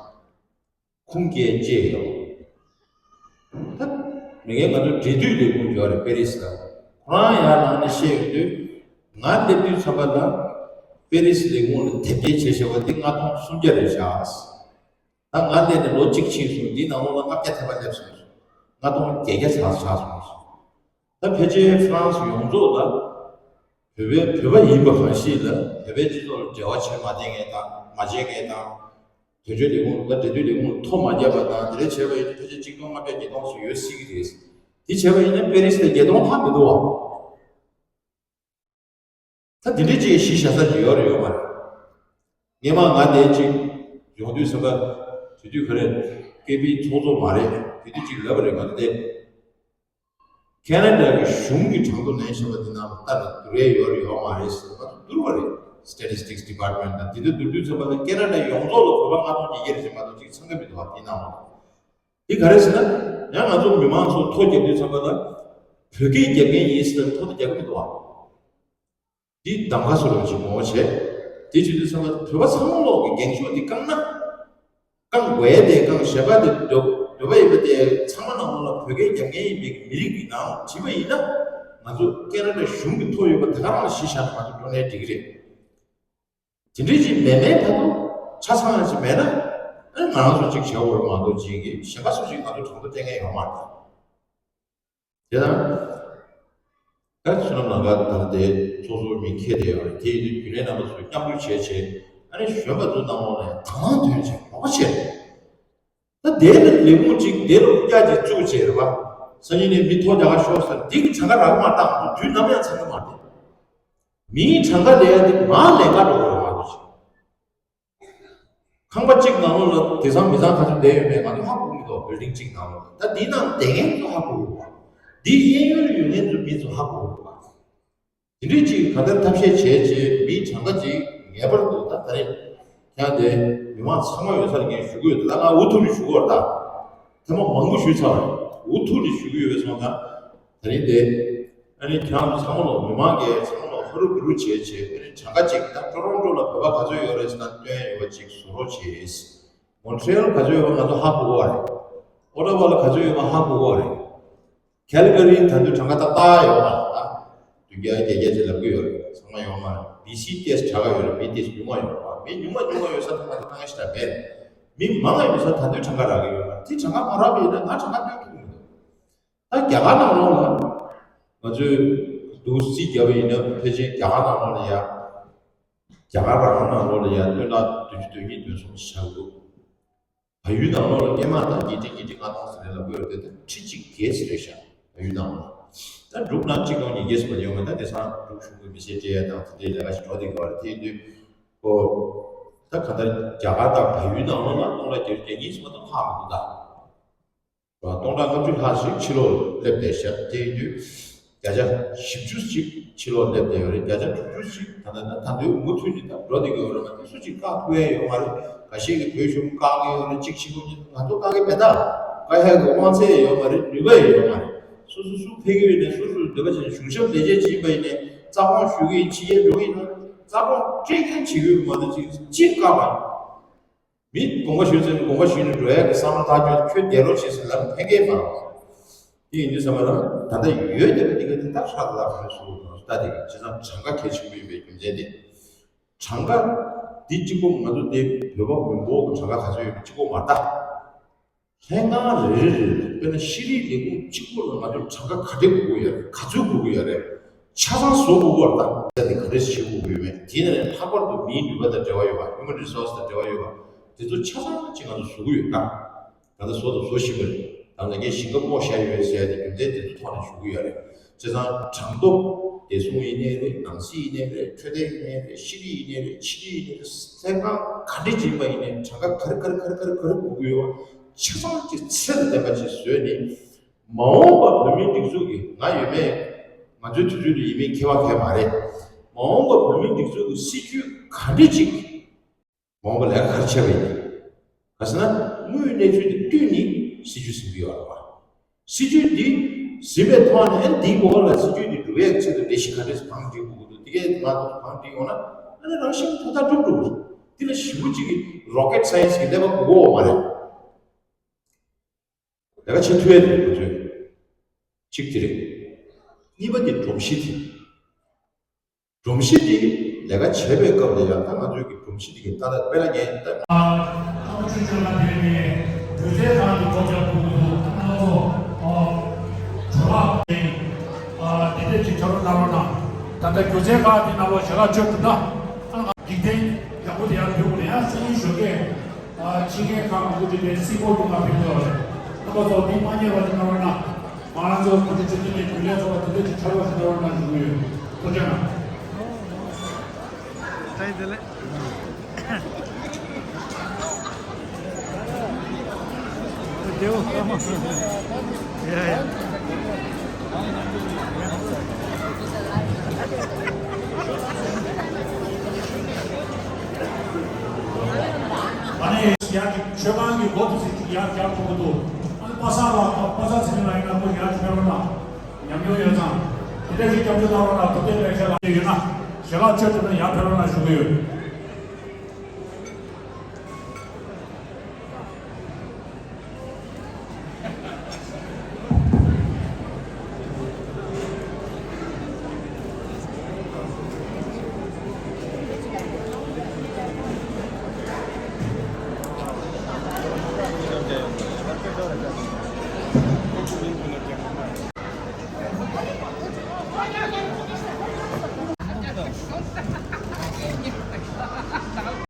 ཁུངས་སྐྱེལ་བཅས་ཡོད། ད་མི་ངན་ང་ཚོ་འབྲེལ་མཐུད་ལས་ཁུངས་ཡོད་རེད་པེ་རི་སི་ལ། ཁོ་རང་ཡར་ལངས་ནས་བཤད་ཡོང་དུས། ང་སླེབས་དུས་ཙམ་པ་ལ་པེ་རི་སི་ལས་ཁུངས་ལ་དེབ་སྐྱེལ་བྱས་བྱས་པ་འདི་ལྔ་སྟོང་སུམ་བརྒྱ་རེད་བཞག་ད་ང་སླེབས་ནས་ལོ་གཅིག་ཕྱིན་སོང་འདིའི་ནང་ལོགས་ལ་ལྔ་བརྒྱ་ཐམ་པ་སླེབས་སོང་། ལྔ་སྟོང་བརྒྱད་བརྒྱ་ཆགས་ཆགས་སོང་། ད་ཕལ་ཆེར་ཧྥ་རན་སི་ཡོངས་རྫོགས་ལ། བོད་པའི་བོད་པ་ཡིན་པ་གང་ཞིག་ལ་བོད་པའི་སྤྱི་ཚོགས་ལ་འབྲེལ་བ་བྱེད་མ་བསྡད་མཁན་དང་མ་བྱེད་མཁན་དང་། དོན་གཅོད་ལས་ཁུངས་ལ་འབྲེལ་མཐུད་ལས་ཁུངས་ལ་ཐོ་མ་བརྒྱབ་པ་དང་དེ་འདྲ་བྱས་པ་ཡིན་ན་ཕལ་ཆེར་གཅིག་སྟོང་ལྔ་བརྒྱ་བརྒྱད་སྟོང་ཙམ་ཡོད་སྲིད་ཀྱི་རེད། དེ་བྱས་པ་ཡིན་ན་པེ་རི་སི་ལ་བརྒྱད་སྟོང་ལྷག་མི་འདུག་བ། ད་དེ་འདྲའི་ཅིག་གཞི་བཞག་ས་ཅིག་ཡོད་རེད་ཡོད་མ་རེད། སྔས་མ་ང་དེ་ཅིག་ཡོང་དུས་ཙམ་པ་དུས་དུས་ག་རེ་ཀེ་པི་ཚོགས་གཙོ་མ་རེད་དེ་དུས་ཅིག་ལབ་པ་རེད་ང་ཚོ་དེ། ཁེ་ན་ཌ་གི་གཞུང་གི་གྲངས་ཐོ་ལེན་བཞིན་པ་དེ་ནང་ལ་ལྟ་ན་བསྡུར་ཡས་ཡོད་རེད་ཡོད་མ་རེད་ཟེར་ན་བསྡུར་བ་རེད། Statistics Department དང་དེ་འདྲ་བསྡུར་དུས་ཙམ་པ་ལ་ཁེ་ན་ཌ་ཡོངས་རྫོགས་ལ་བོད་པ་ལྔ་སྟོང་བརྒྱད་བརྒྱ་རེ་ཅིག་མ་གཏོགས་ཅིག་འཚང་གི་མི་འདུག་བ་དེ་ནང་ལ། དེ་ག་རེ་ཟེར་ན་ཡང་ང་ཚོ་མི་མང་ཚོ་ཐོ་བརྒྱབ་དུས་ཙམ་པ་ལ་བོད་སྐད་རྒྱབ་མཁན་ཡིན་ཟེར་ན་ཐོ་དེ་རྒྱག་གི་མི་འདུག་བ། འདི་གདམ་ག་བཟོ་འདྲ་ཅིག་ངོ་བོ་བྱས། དེ་བྱེད་དུས་ཙམ་པ་བོད་པ་ཚང་མ་ལོག་གི་འགེངས་ཤོག་འདི་བཀང་ན། བཀང་དགོས་ཡས་དེ་བཀང་གཞན་པ་དེ་འདོད་འདོད་པ་ཡིན་པ་དེ་ཚང་མ་ནང་ལོགས་ལ་བོད་སྐད་རྒྱབ་མཁན་ཡིན་པའི་མི་རིགས་ཀྱི་ནང་བྲིས་པ་ཡིན་ན། ང་ཚོ་ཁེ་ན་ཌ་གཞུང་གི་ཐོ་ཡོད་པ་དེ་ག་རང་ལ་གཞི་བཞག་ནས་ང་ཚོ་འགྲོ་ནའི་འགྲིག་གི་རེད། དེ་འདྲའི་ཅིག་མེད་མེད་ད་དུང་ཆ་ཚང་ཡང་ཅིག་མེད་ན། ཨ་ང་རང་ཚོ་ཅིག་བྱ་བ་རེད་མ་གཏོགས་ཅིག་གི་གཞན་པ་སུ་ཅིག་ང་ཚོ་གྲངས་ཐོ་སྤྲད་མཁན་ཡོད་མ་རེད། དེ་དང་། ད་བསོད་ནམས་ལམ་ཁ་དང་དེ་ཚོགས་གཙོ་མི་ཁྱེད་དེ་ཡོད་རེད་དེ་ཡིན་དུས་རྒྱུན་ལས་རྣམ་པ་ཚོས་མཉམ་རུབ་བྱས་བྱས་ཨ་ནི་གཞོན་པ་ཚོ་ནང་ལོགས་ནས་དང་བླངས་ཐོན་བྱས་རོགས་པ་བྱས། ད་དེ་ལ་ལས་ཁུངས་གཅིག་དེ་ལ་རྒྱ་གཅིག་བཙུགས་བྱས་རེད་པ། སང་ཉིན་ནས་མི་ཐོ་རྒྱག་ག་ཤོག་ཟེར་འདི་གི་གྲངས་ཀ་རག་མ་བཏང་དུས་ནམ་ཡང་ཚང་གི་མ་རེད། མིའི་གྲངས་ཀ་ལས་ཡ་འདི་མ་ལས་ཀ་འགྲོ་གི་རེད་མ་གཏོགས་ཅིག་ཁང་པ་གཅིག་ནང་ལོགས་ལ་དེང་སང་མི་ཚང་ག་ཚོད་བསྡད་ཡོད་མེད་ང་ཚོ་ཧ་གོ་གི་མི་འདུག་བིལ་ཌིང་གཅིག་ནང་ལོགས་ལ་ད་འདི་ནང་བསྡད་མཁན་ཚོ་ཧ་གོ་གི་འདུག་འདི་གཡས་གཡོན་ལ་ཡོད་མཁན་ཚོ་མི་ཚོ་ཧ་གོ་གི་འདུག་དེ་འདྲའི་ཅིག་ག་འདྲ་ཐབས་ཤེས་བྱས་བྱས་མིའི་གྲངས་ཀ་ཅིག་ངེས་པར་དུ་ད་ད་རེས་ཁྱེད་དེ་མི་མང་ཚང་མ་ཡོད་ས་ལ་ངས་ཞུ་གི་ཡོད་ད་ང་འུ་ཐུག་ནས་ཞུ་གི་ཡོད་ད་ཐེངས་མ་མང་པོ་ཞུས་ཚར་བ་རེད་འུ་ཐུག་ནས་ཞུ་གི་ཡོད་པས་སོང་ཙང་ད་རེས་དེ། ཨ་ནི་ཁྱེད་རང་ཚོ་ཚང་མ་ལོ་མི་མང་གིས་ཚང་མ་ལོ་ཧ་རུ་བུ་རུ་བྱས་བྱས་ཨ་ནི་གྲངས་ཀ་གཅིག་ད་ཊོ་རོན་ཊོ་ལ་བོད་པ་ག་ཚོད་ཡོད་རེད་ཟེར་ན་སྟོན་ཡོད་པ་ཅིག་བཟོ་རོགས་བྱས། མོན་ཊི་རི་ཡལ་ག་ཚོད་ཡོད་པ་ང་ཚོ་ཧ་གོ་གི་རེད། ཨོ་ཊ་ཝ་ལ་ག་ཚོད་ཡོད་པ་ཧ་གོ་གི་རེད། ཁེལ་ག་རི་ད་དུང་གྲངས་ཀ་ཏག་ཏག་ཡོད་པ་ད། བདུན་བརྒྱ་བརྒྱད་བརྒྱ་ཅིག་ལབ་གི་ཡོད་རེད་ཚང་མ་ཡོད་མ་རེད། བི་སི་ཏོག་ཙམ་དྲག་ག་ཡོད་རེད་མི་ཏོག་ཙམ་ཉུང་བ་ཡོད་རེད་མི་ཉུང་བ་ཉུང་བ་ཡོད་ས་ད་ང་ཚོ་ལྟ་ང་ཞིག་ད་མེད། མི་མང་བ་ཡོད་ས་ད་དུང་གྲངས་ཀ་རག་གི་ཡོད་མ་རེད་དེ་གྲངས་ཀ་མ་རག་པ་ཡིན་ན་ང་གྲངས་ཀ་སྟོན་ཐུབ་ཀྱི་མི་འདུག་ད་རྒྱ་གར་ནང་ལོགས་ལ་ང་ཚོས་འདུག་རྩིས་བརྒྱབ་པ་ཡིན་ན་ཕལ་ཆེར་རྒྱ་གར་ནང་ལོགས་ལ་ཡ། རྒྱ་གར་རང་ནང་ལོགས་ལ་ཡ་སྟོན་ཐོག་བདུན་ཅུ་དོན་གཉིས་དོན་གསུམ་ཞིག་ཆགས་འདུག་བལ་ཡུལ་ནང་ལོགས་ལ་སྔས་མ་དང་ཉིས་ཁྲི་ཉིས་ཁྲི་ལྔ་སྟོང་ཟེར་ནས་ལབ་ཀྱི་ཡོད་རེད་དེ་ད་ཁྲི་གཅིག་བརྒལ་ཟེར་རེད་ཤག་བལ་ཡུལ་ནང་ལོགས་ད་འབྲུག་ནང་གཅིག་སྟོང་ཉིས་བརྒྱ་ཟེར་བ་ཡོད་མ་ད་དེང་སང་འབྲུག་གཞུང་གི་མི་སེར་སྤྲད་ཡ་དང་དེ་འདྲའི་ལས་ཀ་ཞིག་འགྲོ་བསྡད་ཀྱི་ཡོད་རེད་དེ་ཡིན་དུས་ཨོ། ད་ག་ད་རྒྱ་གར་དང་བལ་ཡུལ་ནང་ལོགས་ལ་སྟོང་ཕྲག་བརྒྱད་ཅུ་གྱ་གཉིས་ཟེར་བ་ད་ལྷག་མི་འདུག་ད། སྟོང་ཕྲག་ལྔ་བཅུ་ལྷག་ཞིག་ཕྱི་ལོགས་སླེབས་བསྡད་ཤག་དེ་ཡིན་དུས་བརྒྱ་ཆ་བཞི་བཅུ་ཞིག་ཕྱི་ལོགས་སླེབས་བསྡད་ཡོད་རེད་བརྒྱ་ཆ་དྲུག་ཅུ་ཞིག་ད་ལྟ་ད་ད་དུང་མུ་མཐུད་ནས་ད་འགྲོ་བསྡད་ཀྱི་ཡོད་རེད་མ་གཏོགས་སུ་གཅིག་བཀག་ཐུབ་ཡས་ཡོད་མ་རེད། འགའ་ཤས་ཀྱིས་བོད་གཞུང་བཀག་གི་ཡོད་རེད་གཅིག་གཅིག་པོ་གཉིས་ང་ཚོ་བཀག་གི་མེད་ད། བཀག་ཡས་ཀྱི་དབང་ཚད་ཡོད་མ་རེད་ནུས་པ་ཡོད་མ་རེད། སོ་སོ་སུ་ཕེབས་ཀྱི་ཡོད་ནས་སོ་སོས་འདོད་པ་བྱས་ནས་གཞུང་ཞབས་ལས་བྱེད་ཅིག་ཡིན་པ་ཡིན་ནས་རྩ་དགོངས་ཞུ་གི་ཡིན་ཕྱི་རྒྱལ་འགྲོ་གི་ཡིན་ན་རྩ་དགོངས་སྤྲད་མཁན་བྱེད་ཀྱི་ཡོད་མ་གཏོགས་གཅིག་གཅིག་བཀག་པ་ཡིན། མི་དགོངས་པ་ཞུས་ཚེ་དགོངས་པ་ཞུས་ནས་འགྲོ་ཡག་གི་བསམ་བློ་བཏང་རྒྱུ་ཁྱོད་བསྡད་རོགས་བྱེད་ཟེར་ལབ་ཕན་གྱི་མ་རེད། དེ་ཡིན་དུས་ཙམ་པ་ལ་ད་ལྟ་ཡོད་བསྡད་པ་འདི་ག་དེ་ད་ཧྲག་ལ་ཧྲག་སུ་ལྟ་དེ་བྱས་ཙང་གྲངས་ཀ་གལ་ཆེན་པོ་ཡིན་པའི་རྒྱུ་མཚན་དེ། གྲངས་ཀ་འདི་གཅིག་པོ་ང་ཚོ་དེ་བོད་པ་མི་འབོར་གྱི་གྲངས་ཀ་ག་ཚོད་ཡོད་པ་གཅིག་པོ་མ་ལྟ། ལྷན་ཁང་རེ་རེ་རེ་རེ་དཔེར་ན་ཤེས་རིག་ལས་ཁུངས་གཅིག་པོ་ལ་ང་ཚོས་གྲངས་ཀ་ག་འདྲས་དགོས་ཀྱི་ཡོད་རེད། ག་ཚོད་དགོས་ཀྱི་ཡོད་རེད། ཆ་ཚང་བཟོ་དགོས་ཀྱི་ཡོད་རེད། ད་དེ་ག་འདྲས་བྱེད་དགོས་ཀྱི་ཡོད་མེད་དེ་ནས་ལྷག་པར་དུ་མིའི་ནུས་པ་དང་འབྲེལ་བ་ཡོད་པ། Human Resource དང་འབྲེལ་བ་ཡོད་པ་དེ་ཚོ་ཆ་ཚང་ཅིག་ང་ཚོ་བཟོ་གི་ཡོད་ད། ད་ལྟ་བཟོ་དང་བཟོ་བཞིན་པ་རེད། ད་ལྟ་ངས་ཞིང་ཁ་རྨོ་བཞག་ཡོད་ཟེར་ཡ་དེ་རྒྱུ་མཚན་དེ་ཚོ་ཐོག་ནས་ཞུ་གི་ཡོད་རེད། བྱས་ཙང་གྲངས་ཐོ་བདེ་སྲུང་ཡིན་ནའི་རེད། ནང་སྲིད་ཡིན་ནའི་རེད། འཕྲོད་བསྟེན་ཡིན་ནའི་རེད། ཤེས་རིག་ཡིན་ནའི་རེད། ཕྱི་སྲིད་ཡིན་ནའི་རེད། ལྷན་ཁང་ག་འདྲས་ཅིག་ཡིན་པ་ཡིན་ནའི་གྲངས་ཀ་ག་རེ་ག་རེ་ག་རེ་ག་རེ་དགོས་ཀྱི་ཡོད་པ་ཆ་ཚང་ཅིག་ཚད་དང་ལྡན་པ་ཅིག་བཟོས་ནས། མ་འོངས་པ་བོད་མིའི་སྒྲིག་འཛུགས་ཀྱི་ང་ཡོད་མེད་ང་ཚོའི་དུས་ཚོད་དུ་ཡིན་མིན་ཁྱད་པར་གང་ཡང་མ་རེད། མ་འོངས་པ་བོད་མིའི་སྒྲིག་འཛུགས་ཀྱི་སྲིད་ཇུས་ག་འདྲས་ཅིག་མ་འོངས་པ་ལས་ཀ་ག་རེ་བྱས་པ་ཡིན། ག་ཟེར་ན་དངོས་ཡོད་གནས་ཚུལ་དེ་བསྟུན་ནས་སྲིད་ཇུས་ཟིན་གྱི་ཡོད་རེད་བ། སྲིད་ཇུས་འདི་ཟིན་པའི་ཐོག་ནས་ཨ་ནི་འདིའི་འོག་ལ་སྲིད་ཇུས་འདི་འགྲུབ་ཡག་ཆེད་དུ་ལས་གཞི་ག་འདྲས་གང་སྒྲིག་དགོས་ཀྱི་འདུག་དེ་གས་ང་ཚོ་གང་སྒྲིག་འོང་ན་ཨ་ནི་རང་བཞིན་ཐོག་མཐའ་གྲུབ་འགྲོ་གི་རེད། འདི་ལ་ཞེ་པོ་ཅིག་གི་rocket science གི་ཀླད་པ་དགོས་ཀྱི་ཡོད་མ་རེད། ལས་ཀ་བྱེད་ཐུབ་ཡ་དེ་ང་ཚོས་གཅིག་དེ་རེད། གཉིས་པ་དེ་སྒྲོམ་གཞི་དེ། སྒྲོམ་གཞི་དེ་ལས་ཀ་བྱེད་པའི་སྐབས་ལ་ཡང་ད་ང་ཚོས་ཀྱི་སྒྲོམ་གཞི་དེ་གི་ལྟ་ལ་དཔེར་ན་ངས་ད། ཨ་ཁུ་ཆོས་སྐྱོང་ལགས་དེ་ནས་སྒྱུ་རྩལ་ཁང་གི་ཐོག་ཀྱང་ཕུལ་གྱི་འདུག་ཨ་ང་ཚོ་ཨ་གྲོགས་ལགས་ཨ་དེ་འདྲས་ཅིག་ཕྱག་རོགས་གནང་རོགས་གནང་། ད་ལྟ་སྒྱུ་རྩལ་ཁང་དེ་ནང་ལོགས་ཞལ་ལག་མཆོད་ཐུབ་ན་ཨ་འཇིག་རྟེན་ཡག་པོ་དེ་ཡང་ཕུལ་དགོས་ན་ཡང་སང་ཉིན་ཞོགས་ཀས། ཨ་ཕྱི་རྒྱལ་ཁག་མང་པོ་ཅིག་ནས་སྲིད་སྐོར་དུ་མ་ཕེབས་ཡོད་རེད། རྣམ་པ་ཚོ་མི་མ་རྙེད་པ་ཅིག་གནང་རོགས་གནང་། ང་རང་ཚོ་གོ་སྒྲིག་ཆེད་དུ་ནས་རྒྱུན་ལས་ཚོགས་པ་དེ་འདྲ་ཅིག་ཕྱག་རོགས་ཤིག་གནང་རོགས་གནང་ཞུ་གི་ཡོད། ཐུགས་རྗེ་གནང་། བཀྲ་ཤིས་བདེ་ལེགས། བདེའོ། ཡ་ཡ། ཨ་ནི་ཡར་གྱི་མཆོད་ཁང་གི་སྒོ་དེ་ཚོ་ཅིག་ཡར་རྒྱག་ཐུབ་ཀྱི་འདུག་ཨ་ནི་པ་སངས་ལགས་པ་སངས་ཚེ་རིང་ལགས་ཡིན་ན་ཁོ་ཡར་ཕེབས་རོགས་གནང་། ཉམས་མྱོང་ཡོད་ཙང་དེ་འདྲ་ཞིག་སྐྱབས་བཅོལ་གནང་རོགས་གནང་། ཐུབ་བསྟན་པའི་ཆེད་ལ་ཡོད་ན་ཞལ་ལག་མཆོད་ཐུབ་ན་ཡར་ཕེབས་རོགས་གནང་ཞུ་གི་ཡོད།